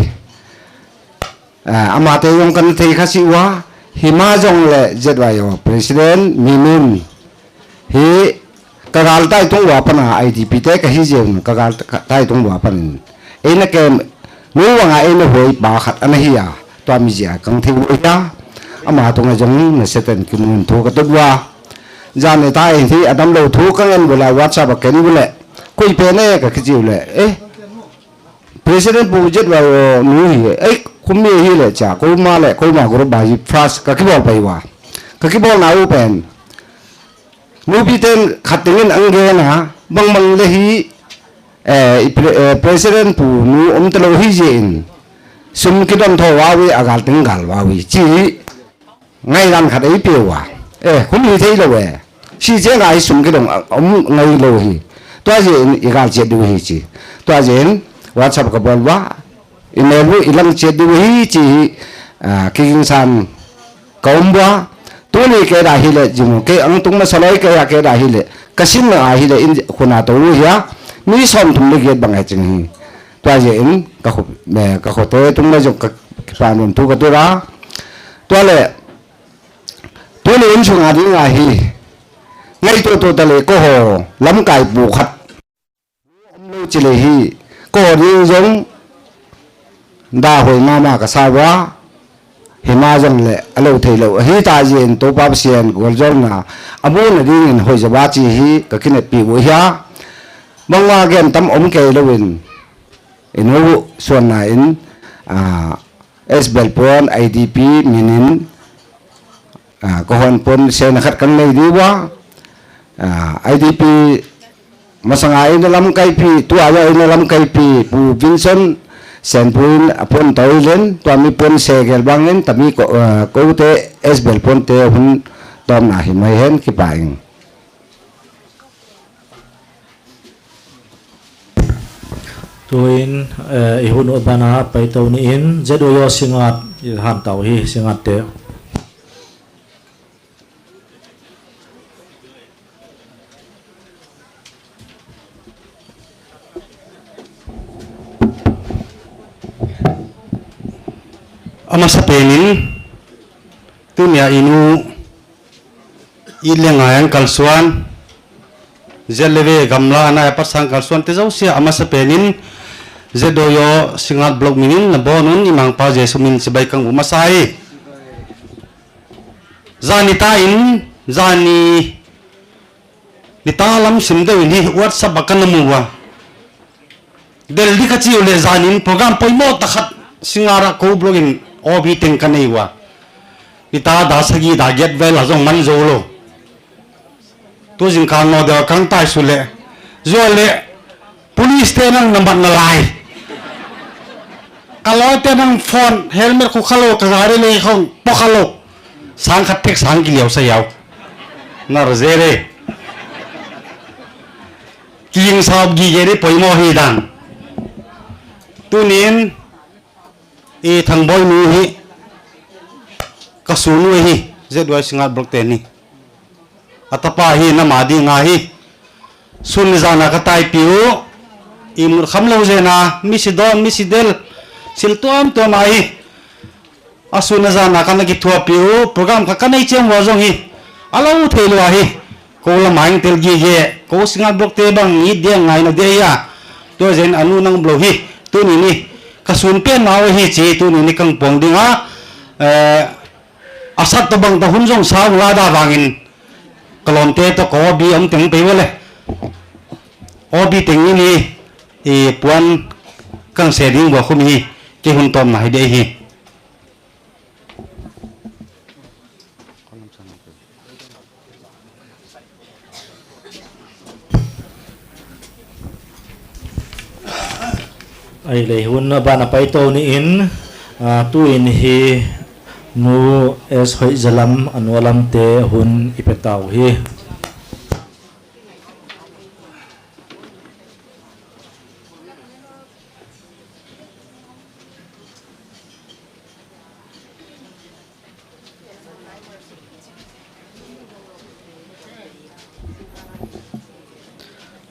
Ah, amate jong kan thei kha si uva, hima jong le Z Y O President, minin, hi ka gal tai tung uva pana I D P te ka hi jeng, ka gal tai tung uva panin. Eina kem, nu vanga eina hoi pa khat ana hi a, tua mi jia kang thei uva, ama tunga jong na seten kimun thu ka tut uva. Jan ne ta hi adam lo thu ka ngen uva le WhatsApp a ken uva le, koi pe ne ka kijiu le, eh, President Pu Z Y O nu hi, ei, khumi hi le cha, ko ma le, ko ma group ba hi first, ka kibol pai uva. Ka kibol nau pen. Nupi ten khat tengin ang ge na, bang bang le hi, eh, i pre-, eh, President Pu nu um ta lo hi je in. Sum kidon tho uva wi, a gal teng gal uva wi. Chi, Ngaidan khat ei pe uva. Eh, hum hi thei lo e. Si che ngai sum kidong, a, um ngai lo hi. Tua jeh in i gal chet diu hi chi. Tua jeh in WhatsApp ka bol uva. Email u i lang chet diu hi chi hi. Ah, kiging san ka um uva. Tuni ke da hi le jimu ke ang tung masa loi ke ya ke da hi le. Ka sin na a hi le in khuna to u hi a. Mi som thum le get bang a ching hi. Tua jeh in ka khu, eh, ka khu te tung ma jong ka kipa nom thu ka tut a. Tua le, Tuni in sunga ding a hi. Ngaito to ta le ko ho, lamkai pu khat. Om lo chi le hi. Ko ho ding jong. Da hoi mama ka sa uva. Hima jong le, a lo thei lo. Hi ta jin to pa sian, gol jol na. A bu na ding in hoi ja ba chi hi, ka kine pi bu hia. Bang wa gen tam om kei lo in. Inu suan na in. Ah, S Belpuan, I D P, minin, ah, kohon pon, sena khat kan nei diu a, ah, I D P, masanga ina lamkaipi, tua ya ina lamkaipi, Pu Vincent, Senpuin, apon toilen, tua mi pon segel bangin, tami ko, ah, kote, S Belpuan te hun, tom na hi mai hen, kipaing. Tuin, eh, i hun u bana paito ni in, Z Y O Singngat, i han tau hi, Singngat te. Amasa penin, tunia inu, I lenga yang kalsuan, Z leve gamla ana ya pasang kalsuan te jouse amasa penin, Z Y O Singngat block minin, na bonun, i mangpa Jesu min chibai kang u masai. Jani ta in, jani ni ta lam sim deu in hi WhatsApp a kana mu uva. Delhi ka chiu le janin program poimo ta khat Singngat a ko block in O B teng ka nei uva. Ni ta da sagi da get vel a jong man jou lou. Tu jingkah no deu kang tai su le. Jou le police te nang na mat na lai. Ka loi te nang phone helmet khu kha lou ka gari le khong po kha lou. Sang khat thek sang ki liau sa yau. Nar jere. King sap gi geri poimo hi dan. Tunin, i Thangboi nu hi, ka sunu hi, Z Y Singngat block te ni. Atapa hi, nama dinga hi. Sun jana ka tai piu, i mur kham lo jena, mi si don, mi si del, sil tuam tuam a hi. Asun a jana kana kithuapi u, program kha kanei chem uva jong hi. Alo thei lou ahi. Ko la maing tel gige, ko Singngat block te bang ni dia ngai na dia ya. Tua jen anu nang blow hi. Tuni ni, ka sun pen nau hi chi, tuni ni kang pong ding a. Eh, asat to bang ta hun jong sa la da vangin. Ka lom te to ko bi am teng pe wale. O bi teng ni ni, i puan kang se ding uva khum hi, ki hun tom na hi de hi. Ai lei hun a bana paito ni in, ah, tuin hi Nu S Hoizalam, anu lam te hun ipe tau hi.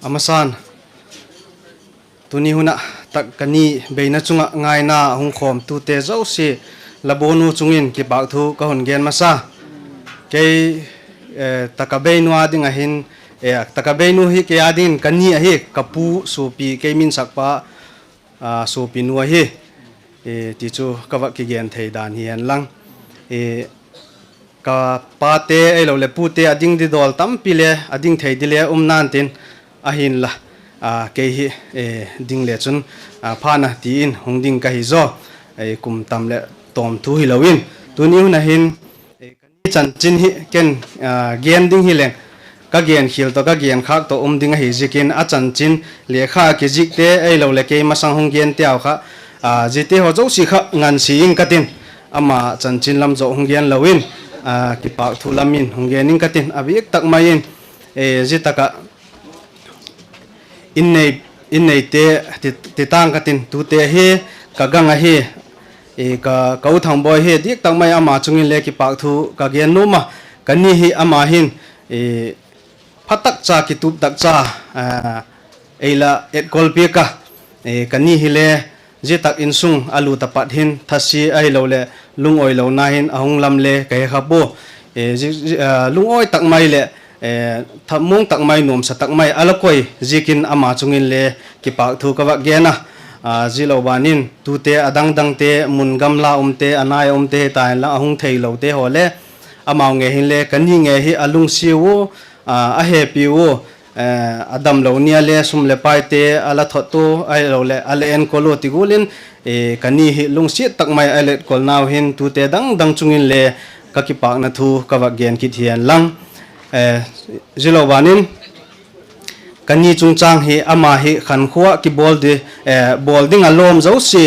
Amasan, tuni huna tak kani beina chunga ngaina hung khom tute jouse, labonu chungin kipak thu ka hun gen masa. Kei, eh, taka beinu a ding ahin, eh, taka beinu hi kei a dingin kani ahi, kapu sopi kei min sakpa, a, sopinu ahi, e, ti chu ka va kigen thei dan hi hen lang. E, ka pate, ahilou le pute a ding didol tampi le, a ding thei di le um nan tin, ahin la, a, kei hi, e, ding le chun, a, pha na tin hung ding ka hi jo, e, kum tam le tom thu hi lou in. Tuni hun ahin, e, Chanchin hi ken, ah, gen ding hi leng, ka gen khel to, ka gen khak to um ding ahi zikin, a chanchin lekha a kizik te, ahilou le kei masang hung gen te au kha, ah, zite ho jouse kha ngan si ing katin, ama chanchin lam jo hung gen lou in, ah, kipak thu lam in hung gen ing katin, a bik tak mai in, eh, zitaka, Innei, innei te, ti, ti tang katin, tute hi, ka gang ahi, e, ka, ka u Thangboi hi, dik tak mai ama chungin le kipak thu ka gen nom a, kani hi ama hin, e, phatak cha, kitup tak cha, a, eila etkol pi ka, e, kani hi le, Zia tak insung a lut a pat hin, thase ahilou le, lung-oi louna hin, a hung lam le, ka he kha poi. E, zi, zi, a, lung-oi tak mai le, e, thamong tak mai, nomsa tak mai, a la koi, zikin ama chungin le, kipak thu ka va gen a. A, zia lou banin, tute a dang dang te, mun gamla um te, a nai a um te, hitan la, a hung thei lou te ho le, amau nge hin le, kani nge hi, a lungsiu, a, a hepiu, Eh, a damlou nia le sum le pai te a la thot tu, ahilou le a la enkol u ti gulin, eh, kani hi lungset tak mai a la etkol nau hin tute dang dang chungin le ka kipakna thu ka va gen kit hihen lang. Eh, zia lou banin, kani chungchang hi ama hi khankhuo kibol di, eh, bol ding a lom jouse,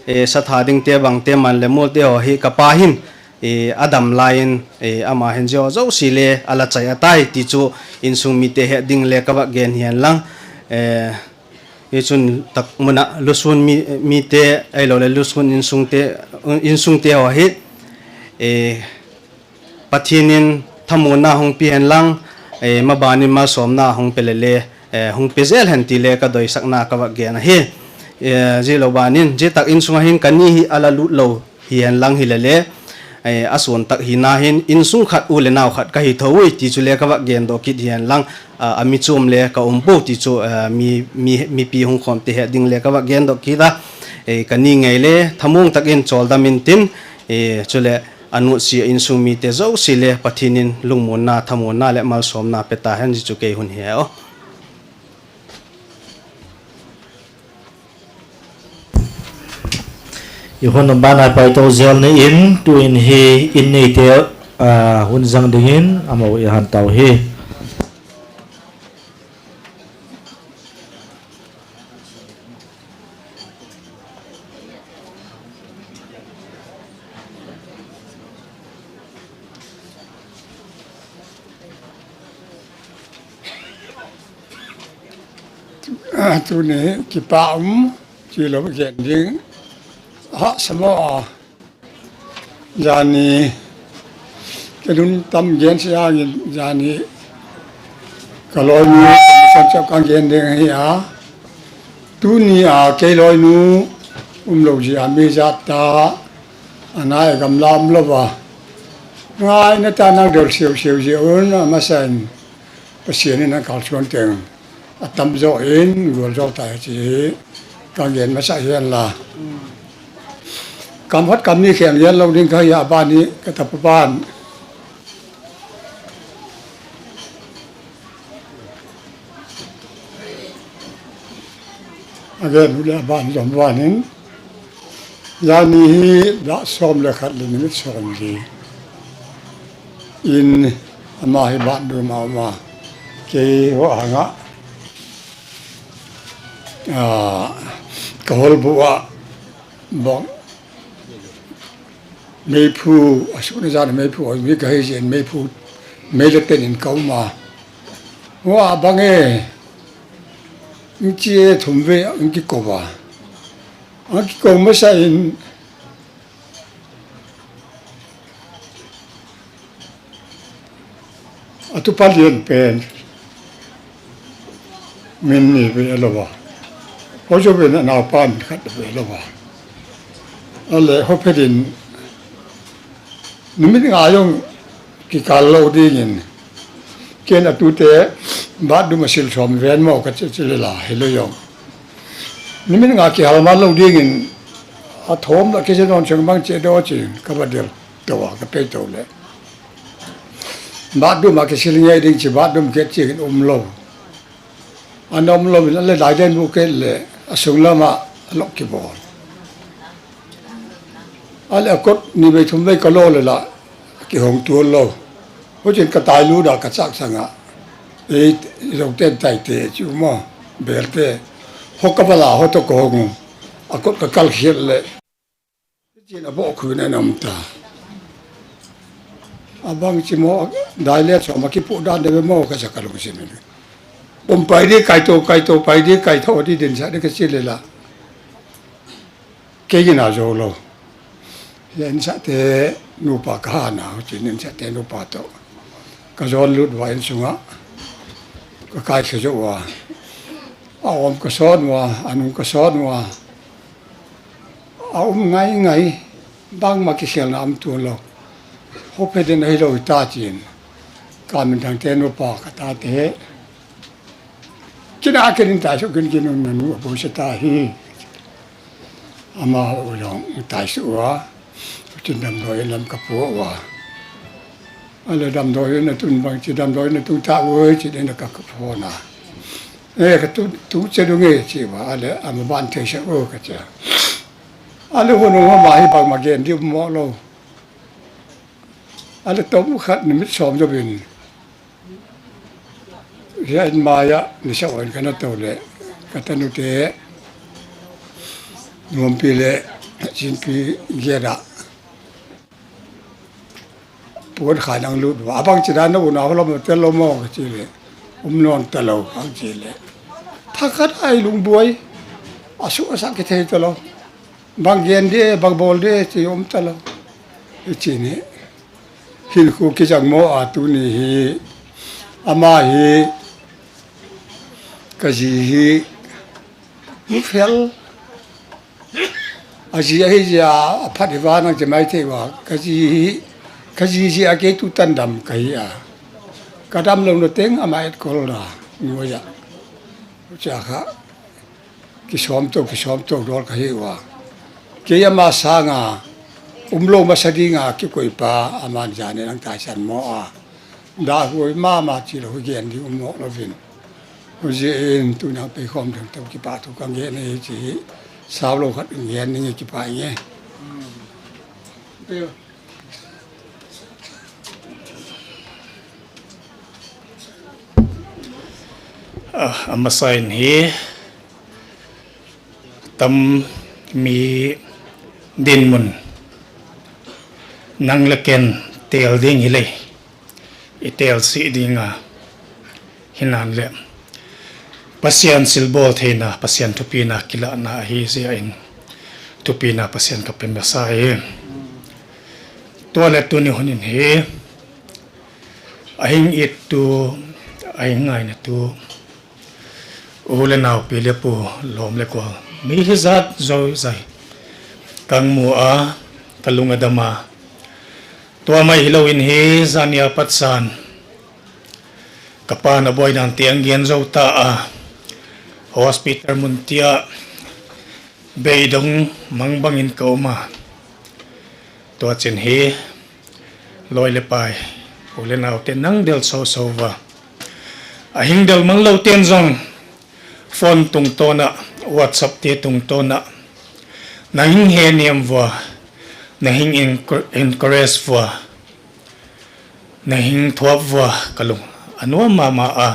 eh, satha ding te bang te man le mol te ho hi ka pa hin, eh, a dam laiyin, eh, ama hin zia ho jouse le a la chai a tai ti chu insung mite he ding le ka va gen hihen lang. Eh, hichun tak muna lusun mi, mite, ahilou le lusun insung te, insung te ho hi, eh, Pathen in thamuanna hung pe hen lang, eh, maban in malsomna hung pe le le, eh, hung pe zel hen ti le ka doisakna ka va gen ahi. Eh, zia lou banin, zia tak insung a hin kani hi a la lut lou hihen lang hi le le, eh, a suan tak hina hin, insung khat u le nau khat ka hi tho ui, ti chu le ka va gen doh kit hihen lang, a, a mi chom le ka um poi ti chu, a, mi, mi, mipi hung khom te he ding le ka va gen doh kit a, eh, kani ngei le, thamong tak in chol dam in tin, eh, chule a nutsi a insung mite jouse le, Pathen in lungmonna, thamuanna le malsomna pe ta hen, zia chu kei hun hi ahi. I hun um bana pai to zel ni in, tuin hi in neite, ah, hun zang dingin, amau i han tau hi. Ah, tuni kipa um, chi lou gen ding. Ha, samo a. Jani, ka dun tam gen si a, jani, ka loinu, ka san chap ka gen ding hi a. Tuni a, kei loinu, um lou ji a mi jat ta, a nai gamla um lou va. Ngaina ta nang del siu siu ji un, a masa in. Pathen in a kalsuan teng a tam jo in, gol jo ta chi hi ka gen masa hihen la. Kam hat kam ni khen gen lou ding ka hi a ban hi ka ta pa ban. A gen u le a ban jom ban in. Jani hi dah som le khat le minute som li. In ama hi ban du ma ma. Kei ho anga. Ah, ka hol bu a. Bok. Meiphu, asuna jan meiphu, mi kahei jin meiphu, meile ten in kauma. Wa bange, inchi e thum ve, inki kova. Inki kova sa in, Atupa lien pen min ni ve lova. Hojo ve na nau pan khat ve lova. Ale ho phe din nimit nga jong kikal lou dingin. Ken atute bat dum asil som ven mo ka che che le la hilo jong. Nimit nga kihal man lou dingin athom la ke je non chang bang che do chin ka ba del to ka pe to le. Bathroom a kisil ngei ding chi bathroom kit chi kin um lou. Ana um lou in ale dai den bu kit le asung lama alok kibol. Ale akot ni vei thum vei ka lo le la kihong tuan lou. Huchin ka tai lu da ka chak sanga. Ei, zong ten tai te chi um a. Bel te. Ho ka bala ho to ka hong um. Akot ka kal khial le. Chin a bo khu na nam ta. Abang chi mo dai le chom a kipu dan de mo ka sa ka lung sin. Pom pai di kai to kai to pai di kai tho di din sa de ka chi le la. Ke gi na jo lo. Len sa te nu pa ka ha na chi nen sa te nu pa to. Ka jon lut wa in sunga. Ka kai khe jo wa. A om ka son wa, anung ka son wa. A um ngai ngai, bangma kikhelna um tuan lou. Ho phe den ahi lou ta chin. Ka min thang te nu pa ka ta te. Kina ke din ta su kin kin un nu a bo se ta hi. Ama ho long ta su wa. Tin dam doi lam ka pu wa. Ale dam doi na tun bang chi dam doi na tun ta wo chi den ka ka pho na. E ka tu tu che du nge chi wa ale ama ban te se o ka che. Ale ho no ma hi bang ma gen di mo lo. Ale to mu khat ni mit som jo bin. Ria in ma ya ni sa wan ka na to le. Ka ta nu te. Nuam pi le chin pi ge da. Puan khai nang lut va. Abang chi dan na un a holom tel lo mo ka chi le. Um non tel lo ang chi le. Tha khat ai lung buai. Asu asa ki thei tel lo. Bang gen de, bang bol de, chi um tel lo. Chi ni. Hin khu ki jang mo a tu ni hi. Ama hi. Ka ji hi. Mu fel. A ji ahi ji a, a phat hi va nang chi mai thei va. Ka ji hi, ka ji ji a kei tu tan dam ka hi a. Ka dam lo no teng ama et kol na. Ni wa ja. Cha kha. Ki som to, ki som to dol ka hi wa. Kei ama sanga. Um lo ma sa ding a ki koi pa, ama ja ne nang ta chan mo a. Da huai mama chi lo, huai gen ding um lo vin. Huai jeh in tuna pei khom thang tau kipa thu ka gen e chi hi. Sao lo khat gen ning kipa nge. Ah, amasa in hi. Tam mi dinmun nang le ken tel ding hi lei, i tel si ding a, hinan le Pasian silbol theina, Pasian thupina kilahna ahi zia in thupina Pasian ka pe masa e. Tua le tuni hun in hi, a hing it tu, a hing ngaina tu, U le nau, pi le pu, lom le kol, mi hijat zozai kang mu a, ka lung a dam a. Tua mai hilou in hi, zan nia pat san ka pa na boi dan tiang gen zo ta a. Hospital mun tia beidong mang bang in ka um a. Tua chin hi, loi le pai, u le nau te nang del so so va. A hing del mang lo ten zong, phone tung tona, WhatsApp te tung tona, na hing he niam vua, na hing encourage vua, na hing thuap vua ka lung a nuam mama a,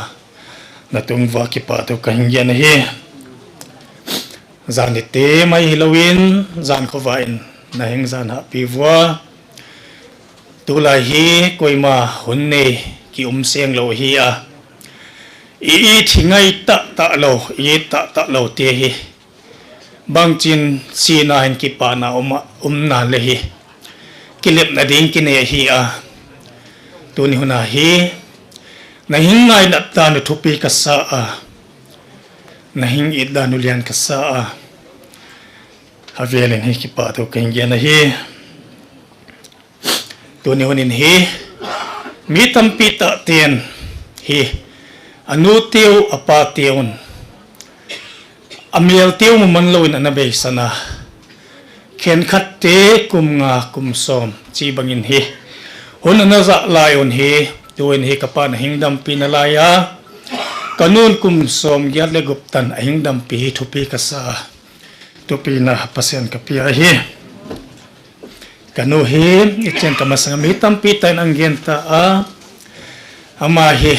na tung vua kipa tu ka hing gen ahi. Zan ni te mai hilou in, zan khovah in, na hing zan hahpi vua. Tulai hi koima hun nei kium seng lou hi a. I, i thi ngai tah tah lou, i tah tah lou te hi. Bangchin sina hin kipana um a, umna le hi. Kilepna ding kinei hi a. Tuni hun a hi. Na hing ngainat dan u thupi kasa a. Na hing it dan u lian kasa a. Avel in hi kipathu kahin gen ahi. Tuni hun in hi, mi tampi tah ten hi, anu teu, apa teun, amel teu mu man lou in ana beisan a. Khenkhat te kum nga, kum som, chi bangin hi. Hun ana jah lai un hi, tu in hi kapa na hing dampi nalai a. Kanun kum som giat le gup tan ahing dampi hi thupi kasa a. Tupina Pasian kapia ahi. Kanu hi, ichen kamasang mi tampi tah in ahin gen ta a. Ama hi,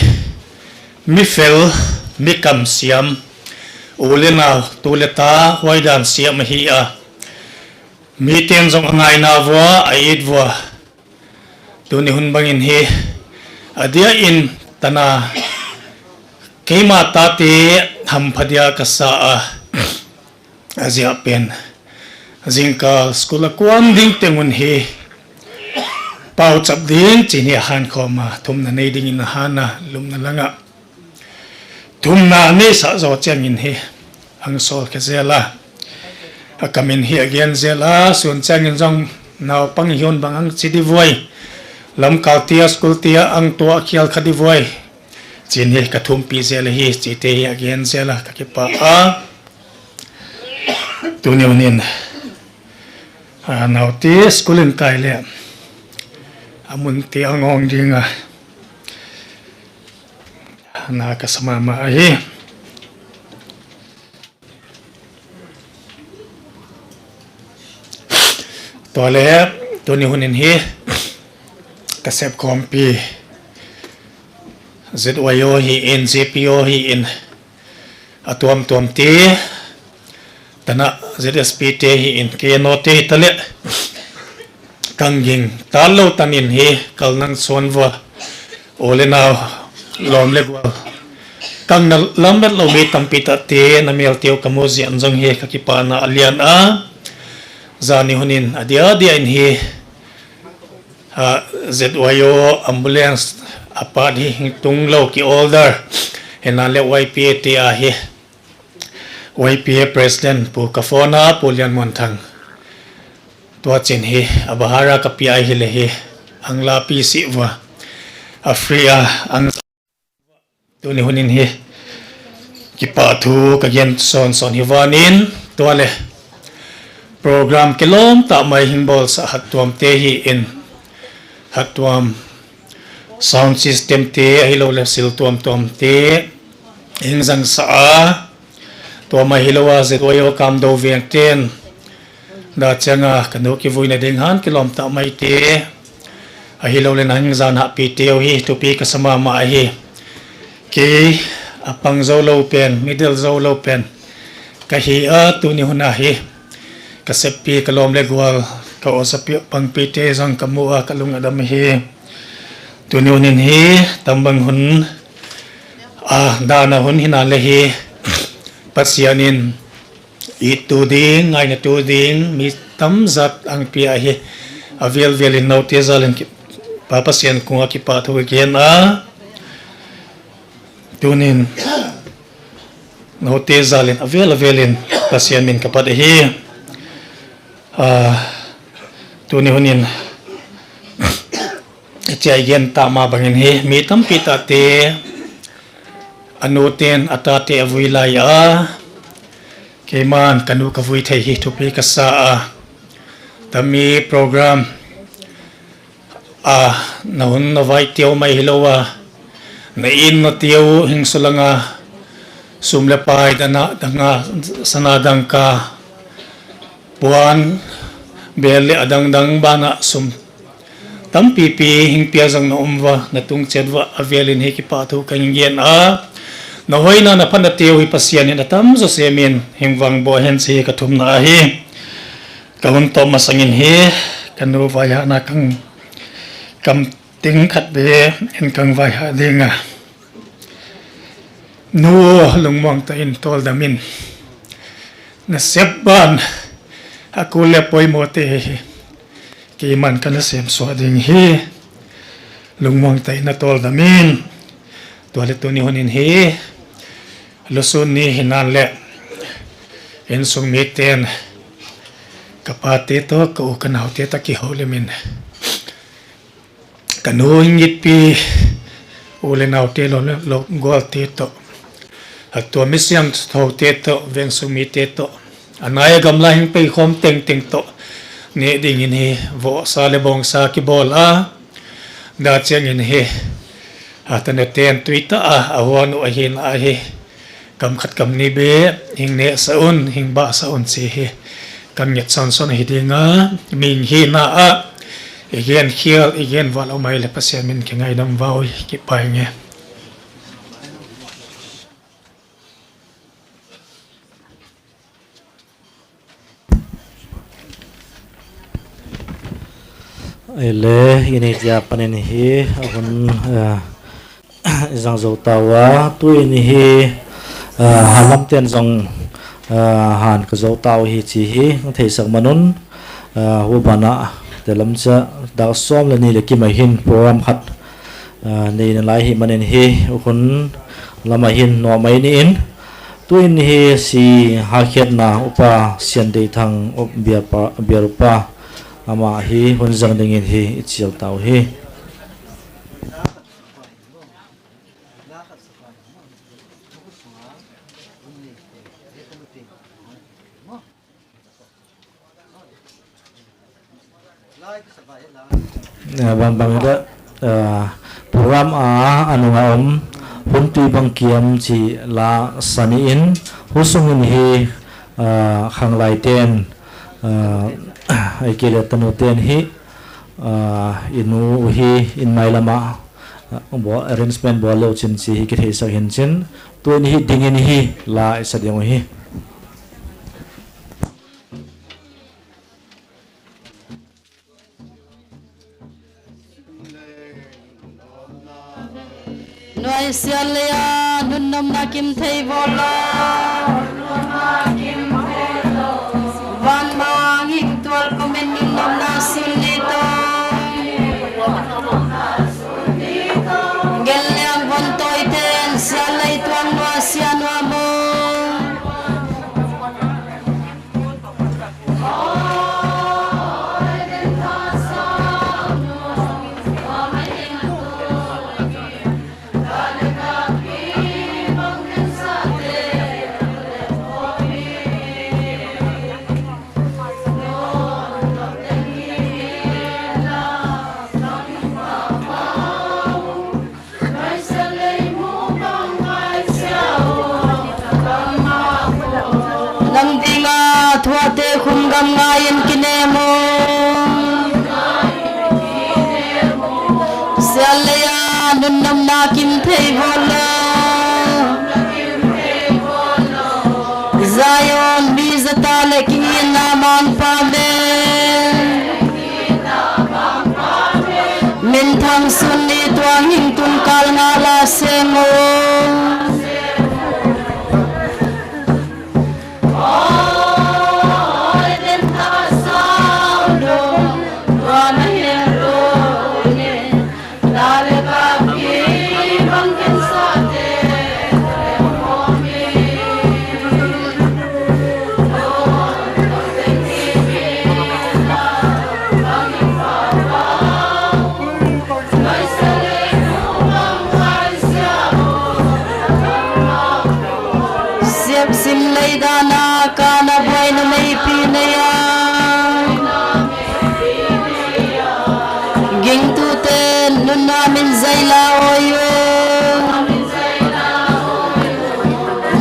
mi fel, mi kamsiam. U le nao, tu le ta, huai dan siam ahi a. Mi ten jong angai nau va, a it va. Tuni hun bangin hi, adia in tana, keima tate hampha dia kasa a. Ajia pen. Jingkah school a kuan ding teng un hi. Pau chap ding chin hi ahan khom a. Thumna nei ding in ahan a. Lumna langa. Thumna nei sa jo chang in hi. Angsol khe jel a. Akam in hi agen jel a. Sun chang in jong naupang hi un bang ang chi di voi. Lamkal tia school tia ang tua khial kha di voi. Chin hi kathumpi jel hi. Chi te hi agen jel a. Kakipah a. Tuni hun in, a, naute school in kai le, amun te angong ding a, na kasa mama ahi. Tua le, tuni hun in hi, kasep khompi, Z Y O hi in, J P O hi in, atuam tuam te, tana Z S P te hi in, K N O te hi ta le, kang ging, ta lou tan in hi, kal nang suan vua, u le nao, lom le gual. Kang na lam met lou mi tampi tah te, na mel teu kamu jia jong hi, kakipana alian a, jani hun in, adia dia in hi, a, Z Y O ambulance a part hi hing tung lou ki order. Hina le Y P A te ahi. Y P A President Pu Kafona, Pu Lianmonthang. Tua chin hi, a bahara kapia hi le hi. Ang lapi si vua. A free a, ang Tuni hun in hi kipah thu kagen son son hi vanin tua le program kilom tah mai hing bolsah hattuam te hi in hattuam sound system te ahilou le sil tuam tuam te hing jangsah a Tua mai hilou a Z Y O Kamdou veng ten. Da changa kanu kivuina ding han kilom tah mai te. Ahilou le nang jan hahpi teu hi thupi kasa mama ahi. Kei apang jou lou pen, middle jou lou pen. Kahi a tuni hun a hi. Kaseppi kalom le gual, ka osapi pangpi te jong kamu a kalung adam ahi. Tuni hun in hi, tambang hun A, dana hun hina le hi, Pasian in, itu ding, ngaina tu ding, mi tamjat angpi ahi, avel vel in note jal in ki, Pa Pasian kung a kipa thu kigen a, tunin, note jal in, avel avel in, Pasian min kapat ahi, a, tuni hun in, Hiche a i gen tama bangin hi, mi tampi tahte, anu ten, atate avui lai a, keiman kanu kavui thei hi thupi kasa a, tami program a, nahun navai teu mai hilou a, na in na teu hing sulanga, sum le pai dana, danga, sana dangka, puan, bel le adang dang bana sum tampi pi hing pia jong na um uva, na tung chet uva, avel in hi kipa thu kahin gen a. Na hoina na phatna teu hi Pasian in atam jouse min hing vangboh hen ti hi ka thumna ahi. Ka hun toh masang in hi, kanu vaihahna kang Kam ting khat beh in kang vaihah ding a. Nu, lungmong tah in toldamin. Nasep ban, akul le poimo te hi keiman kana semsuah ding ahi. Lungmong tah in natoldamin. Tua le tuni hun in hi, lusun ni hinan le, insung miten, kapa te toh, ka u ka nao te toh kihoulimin, ka nu Ingitpi, u le nao te, lo, lo, gol te toh, atua misiam thou te toh, vengsung mite toh, anai a gamla hing pei khom tengteng toh, neh dingin hi, vohsa le bongsa kibol a, da chiangin hi, atanu ten tui tah a, ahon u ahin ahi, kam khat kam ni beh, hing nehsah un, hing bahsah un chi hi, kan nget sonson ahi ding a, mihing hina a, i gen khel, i gen val um ahile Pathen min kingaidam uvin, kipah inge. Ahile, ini tia panin hi, ahun, eh, i jang jou tauva, tuni hi, eh, hanlam ten jong, eh, han ka jou tau hi chi hi, theisak man un, eh, hubana, te lam cha, dak som le ni le kim a hin program khat, ah, nei nalai hi manin hi, u khun lama hin nom mai ni in. Tuin hi si hakhetna upa Siandeithang up biapa, biarupa ama hi hun jang dingin hi i chial tau hi. Eh, bang bang da, eh, program a anunga um, hun tui bang kiam chi la sani in, husung in hi, eh, khanglai ten, eh, ai ke le tanu ten hi, eh, inu hi in mai lama, eh, bo-, arrangement bol leu chin chi hi kitheisak hin chin, tuin hi dingin hi la i sa ding u hi. Noi sial leia, nun nomna kim thei bol o. Van mang hing tual pumin nun nomna sun ni to. Gel le ang von toi ten, sial lei tuang nua sia nua mo. Nang dinga thuate khum gam ngai in kinem o. Sial leia nun nomna kim thei bol o. Zion mi jata le kingin na mang pa me. Minthang sun ni tuang hing tun kal nga la seng o. Siap sim lei dana kana buai na mei pi na ya. Gingtute nunna min zaila oi o.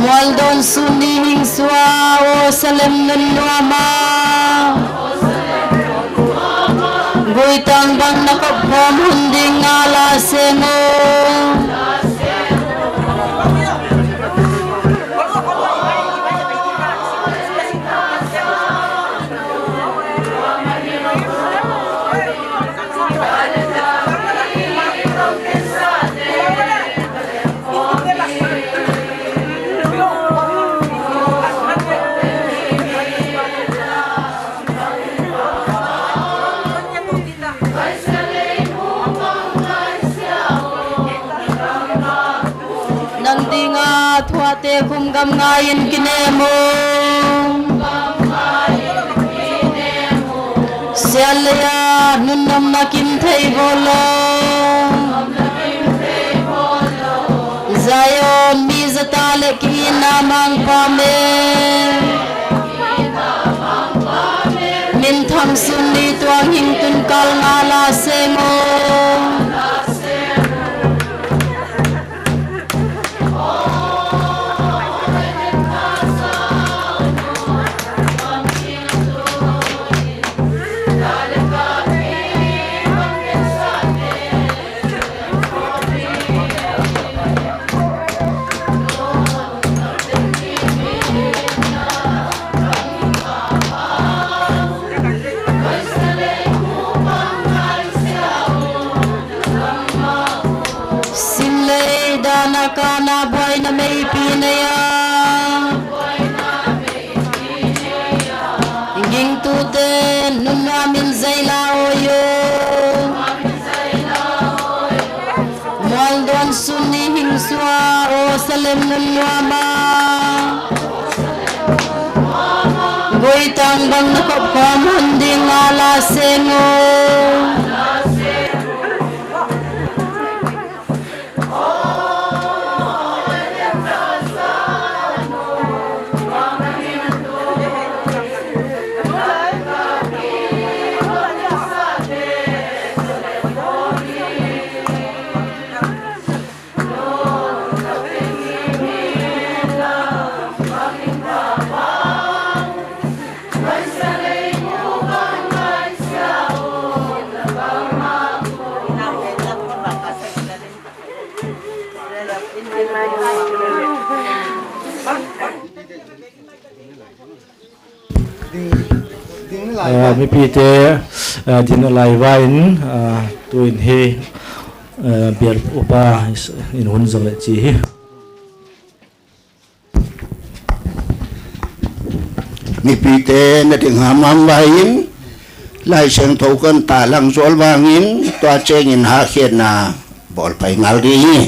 Mualdon suni hing sua o Salem nunna ma. Guitang bang na kop khom hun ding nga la seng o. Te khum gam ngai in kinem o. Sial leia nunnom na kim thei bol o. Zion mi jata le ki na mang pa me. Min thang sun ni tuang hing tun kal nga la seng o. Sim lei dana kana buaina meipi nei a. Gingtute nunga min zai la o yo. Mual don sun ni hing sua o Salem nun nuama. Goi tang bang na kop khom hun ding a la seng o. Ah, mipite, ah, din alai vain, ah, tuin hi, ah, bial upa in hun jong le chi hi. Mipite na ding hamang vain, Laisiangthou kan talang jol vangin, tua chengin hakhenna bol pai ngal ding hi.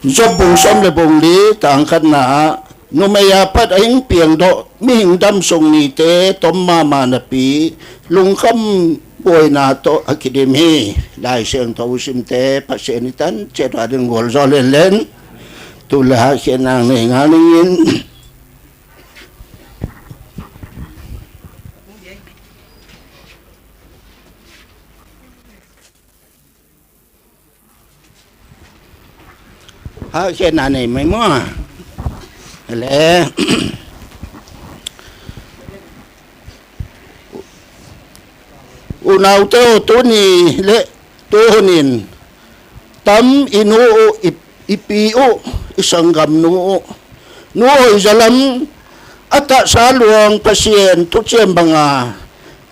Job bung som le bung li, tang khatna a, numei a pat a hing piang doh, mihing damsung nite, tom mama napi, lungkham boina toh a kidim hi. Laisiangthou simte, Pathen i tan chet a ding gol jo len len. Tu le hakhenna nei ngal ning in. Hakhenna nei mai mo. Le. Unaute, tuni le tuhunin tam i nu u, i, i pi u, i sanggamnu u, Nu Hoizalam, atahsa luang Pathen thucheng banga,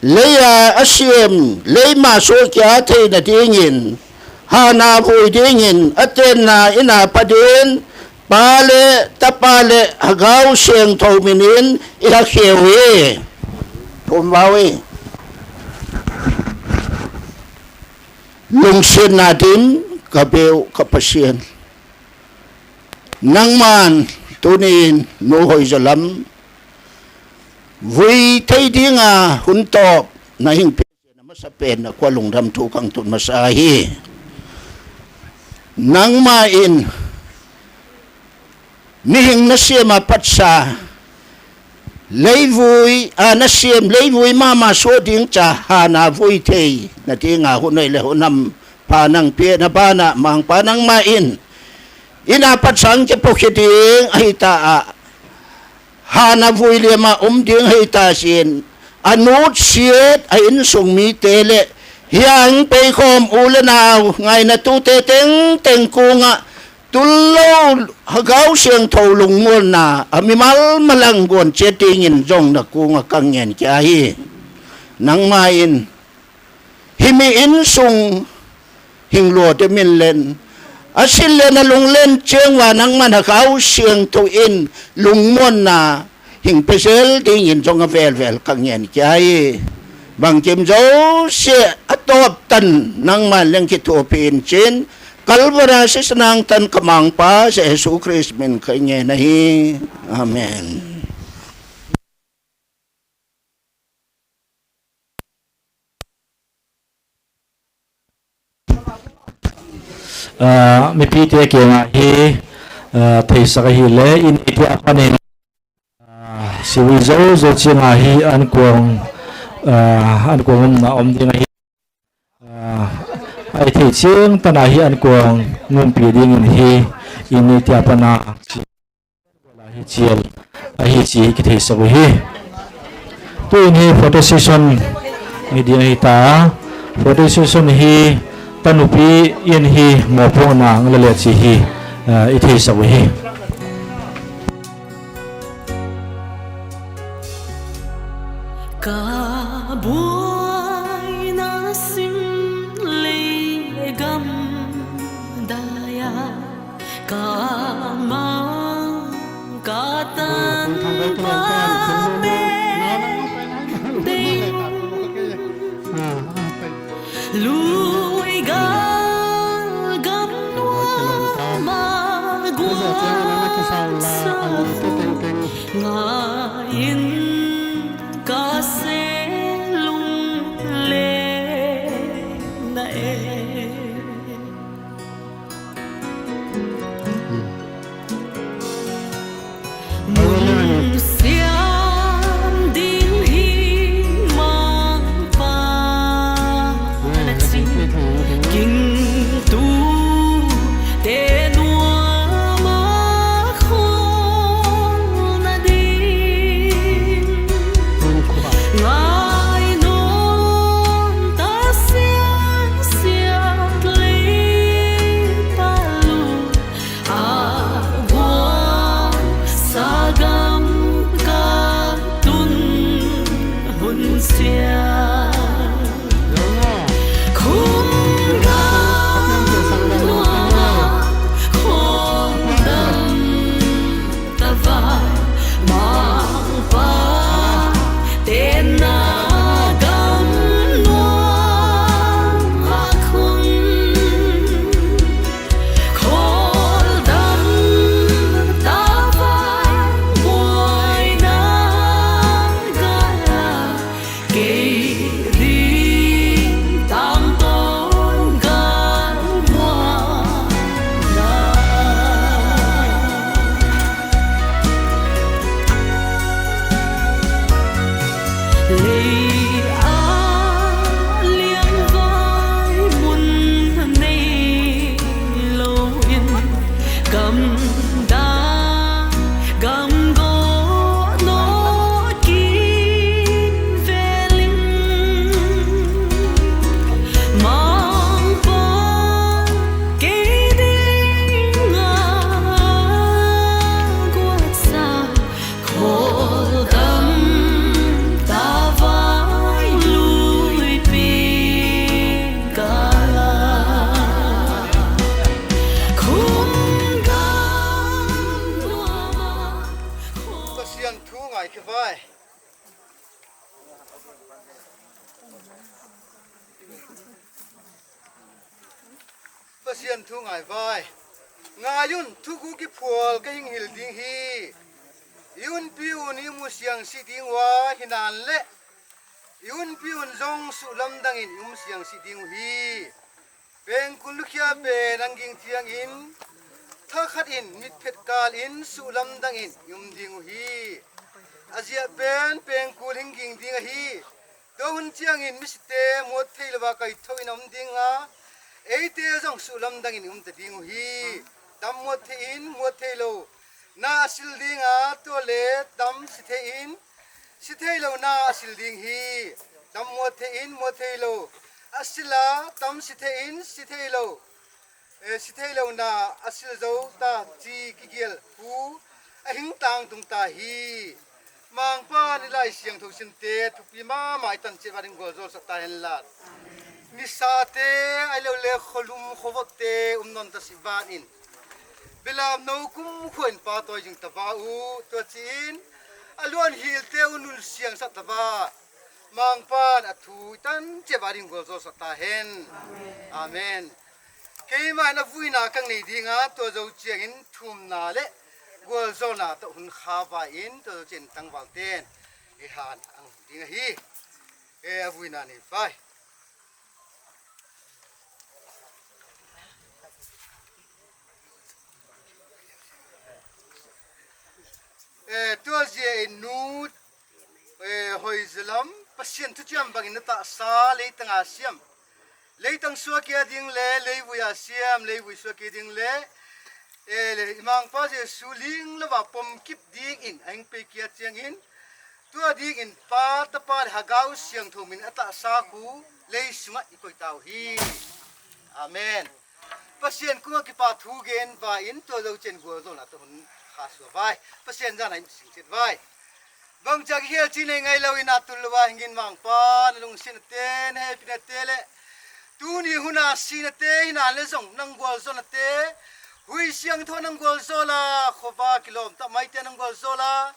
leia asem, leima sohkei a theina dingin, hana vui dingin, atenna ina pat in, Pa le, Tapa le, Lhagao Siangthou minin, i hakhe u hi. Thum vau hi. Lungsetna dim, ka beu, ka Pathen. Nangman, tunin, Nu Hoizalam, vui thei dinga, hun tawp, na hing pe, na masa pen, na kua lungdam thu kang tun masa hi. Nangma in, mihing nasem a patsa, leivui, a nasem, leivui mama soh ding cha, hana vui thei, na dinga hun noi le hun nam, Pa nang pe na bana, Mangpa nangma in, ina pat sang ke pokhe ding, ahita a, hana vui lema um ding ahita sin, anut siet, a insung mite le, hiang peikhom u le nau, ngaina tute teng teng kunga, tullou, Lhagao Siangthou lungmolna, a mimal malang gon che dingin jong na kunga kang ngen kia hi. Nangma in, Himi insung hing lo te min len. Asin len a lung len cheng uva nangman Lhagao Siangthou in lungmonna hing pe sel dingin jong avel vel ka ngen kia hi. Bangkim jouse atop tan nangman leng kithopi in chin. Kalvari sihna nangtan ka Mangpa Jesu Christ min ka ngen ahi. Amen. Ah, mipite kianga hi, ah, theisak ahile, in iti apan in, ah, siwi jou jou chinga hi an kuang, ah, an kuang umna um ding ahi. Ah, ai thei ching tana hi an kuang ngumpi dingin hi, in iti apan a, Hiche, ahi hiche hi kitheisak u hi. Tuin hi photo session hi ding ahi ta. Photo session hi tanupi in hi mopohna ngala le chi hi, ah, i theisak u hi. Ka buaina sim le gam daya. Ka mang, ka tan, ka pen ding. Lui gal gam nuam a guan sa ngai in ka se lung le na e. Mun siam ding hi Mangpa na chin, gingtute nuam a khol na ding. Ngai nom ta siang siang lei palu a guan sa gam ka tun hun sia. Khun gam nuam a khon dam tava Mangpa tenna gam nuam a khun khol dam tava buaina gala. Kei ding tangtawn galmuanna. Lei a liangvai mun nei lo in, gamdang gamgo no kin velin, Mangpa kei dinga guatsa, kholgam tavai luipi gala. Khum gam nuama. Pasian thu ngai kivai. Pasian thu ngai vai. Ngai un, thuguh kiphual ka hing hil ding hi. I unpi un i mu siang si ding uva hinan le, i unpi un jong suhlamdang in i um siang si ding uhi. Pengkul lukhiah pen an ging thiang in, thakhat in mitphet kal in suhlamdang in i um ding uhi. Ajeh pen pengkul hing ging ding ahi. Tua hun chiang in misite muat thei louva kaithou in a um ding a, eite jong suhlamdang in i um ta ding uhi. Dam muat thei in muat thei lou na a sil ding a, tua le dam si thei in si thei lou na a sil ding hi. Dam muat thei in muat thei lou a sil a, dam si thei in si thei lou, eh, si thei lou na a sil jou ta chi kigel pu a hing tang tung ta hi. Mangpa ni Laisiangthou simte thupi mama i tan chet uva ding gualzol sak ta hen la. Nisa te, ahilou le kholum khovot te um nom ta si van in. Belam nou kumkhuan pa toi jing ta va u, tua chi in a luan hil te u nul siang sak ta va. Mangpan a thu i tan chet uva ding gualzol sak ta hen. Amen. Keiman avuina kanei dinga, tua jou chengin thumna le gualjona toh hun khavai in, tua jou chengin tangval ten eihan ahung ding ahi. E, avuina nei vai. E, tua jeh in nu, e, Hoizalam, Pasian thucham bangin natahsa leitanga siam, leitang suakia ding le leivui a siam, leivui suakia ding le, e, le, i Mangpa Jesu ling louva pomkip dingin ahing pei kia chengin, tua dingin Pa, Tapa le Lhagao Siangthou min atahsa khu leisunga ikoi tauhi. Amen. Pasian koma kipa thu gen vai in, tua jou chengin gualjona toh hun khasua vai. Pasian jana in singchet vai. Bangcha kihel chi nei ngailou in atul louva hingin Mangpa, nalungsetna te, nahetpina te le tuni huna sina te, hina le jong nang gualjona te, hui siangthou nang gualjola, khova kilom tah mai te nang gualjola,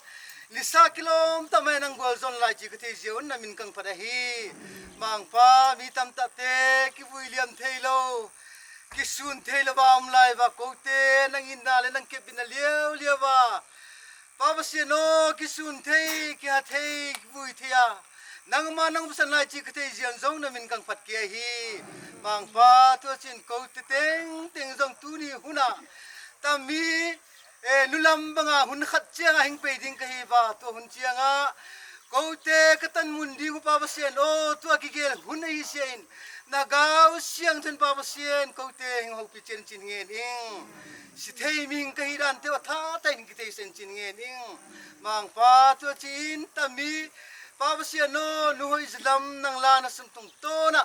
nisa kilom tah mai nang gualjona lai chi kathei jeh un namin kangphat ahi. Mangpa, mi tamtah te kivui liam theilou, kisun thei louva um lai uva, koute nang itna le nang kepbitna liau liau a, Pa Pasian o, kisun thei, kiha thei, kivui thei a, nangma nang pasal lai chi kathei jeh un jong namin kangphat kei ahi. Mangpa, tua chengin koute tengteng jong tuni huna tami, e, nulam banga hun khat cheng ahing pei ding kahi uva, tua hun cheng a koute katan mun ding u Pa Pasian o, tua kigel hun ahi seh in, Lhagao Siangthou in Pa Pasian, koute hing houpi chen chin ngen ing. Sithei mi hing kahi dan te u atha tah in kitheisan chin ngen ing. Mangpa, tua chengin tami, Pa Pasian o, nu Hoizalam nang la nasum tungtawn a,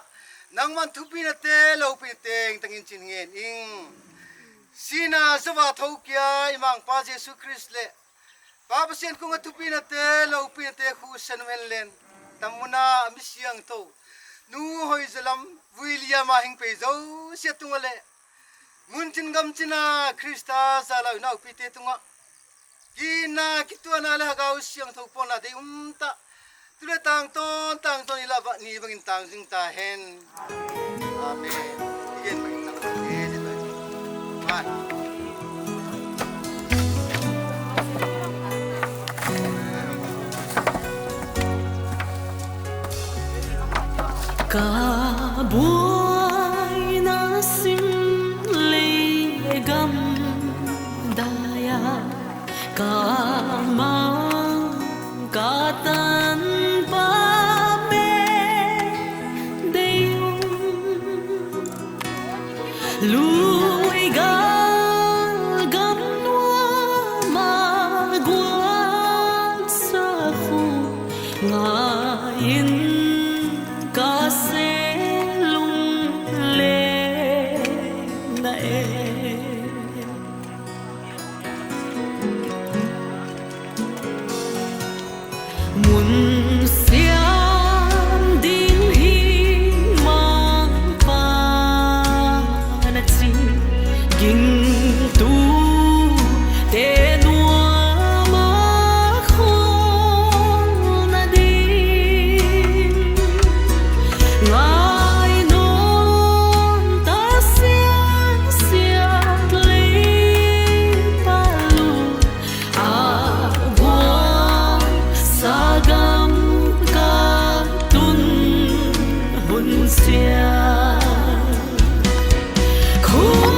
nangman thupina te, loupina te, tangin chin ngen ing. Sina jouva thou kia i Mangpa Jesu Christa le Pa Pasian koma thupina te, loupina te khu seinom hen lang. Tam muna mi siangthou, nu Hoizalam vui liam a hing pei jouse tunga le, mun chin gam chin a Christa jalou naopi te tunga, kina, kituana le Lhagao Siangthou pona dei um tah. Tule tangtawn, tangtawn ila va ni bangin tang jing tahen. Amen. Igen bangin tang tahen. Amen. Ka buaina sim le gam dai a, ka mang ka tan pa me dei um. Lui gal gam nuam a guan sa khu ngai in ka se lung le na e. Mun siam ding hi Mangpa na chi, gingtu te nuam a khol na ding. Ngai non ta siang siang lei palu. A guan sa gam ka tun hun sia. Khun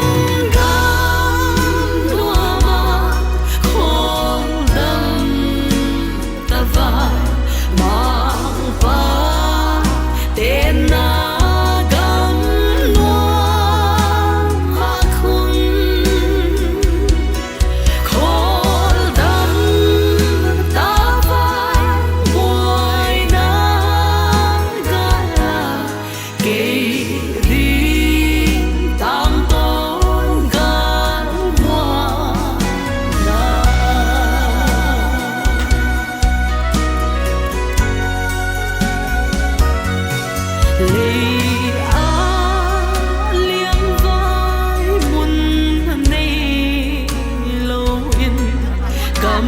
gam nuam a khol dam ta va Mangpa te na gam nuam a khun. Khol dam ta vai buaina gal a, kei ding tangtawn gal muana. Lei a liangvai mun nei lou in, kam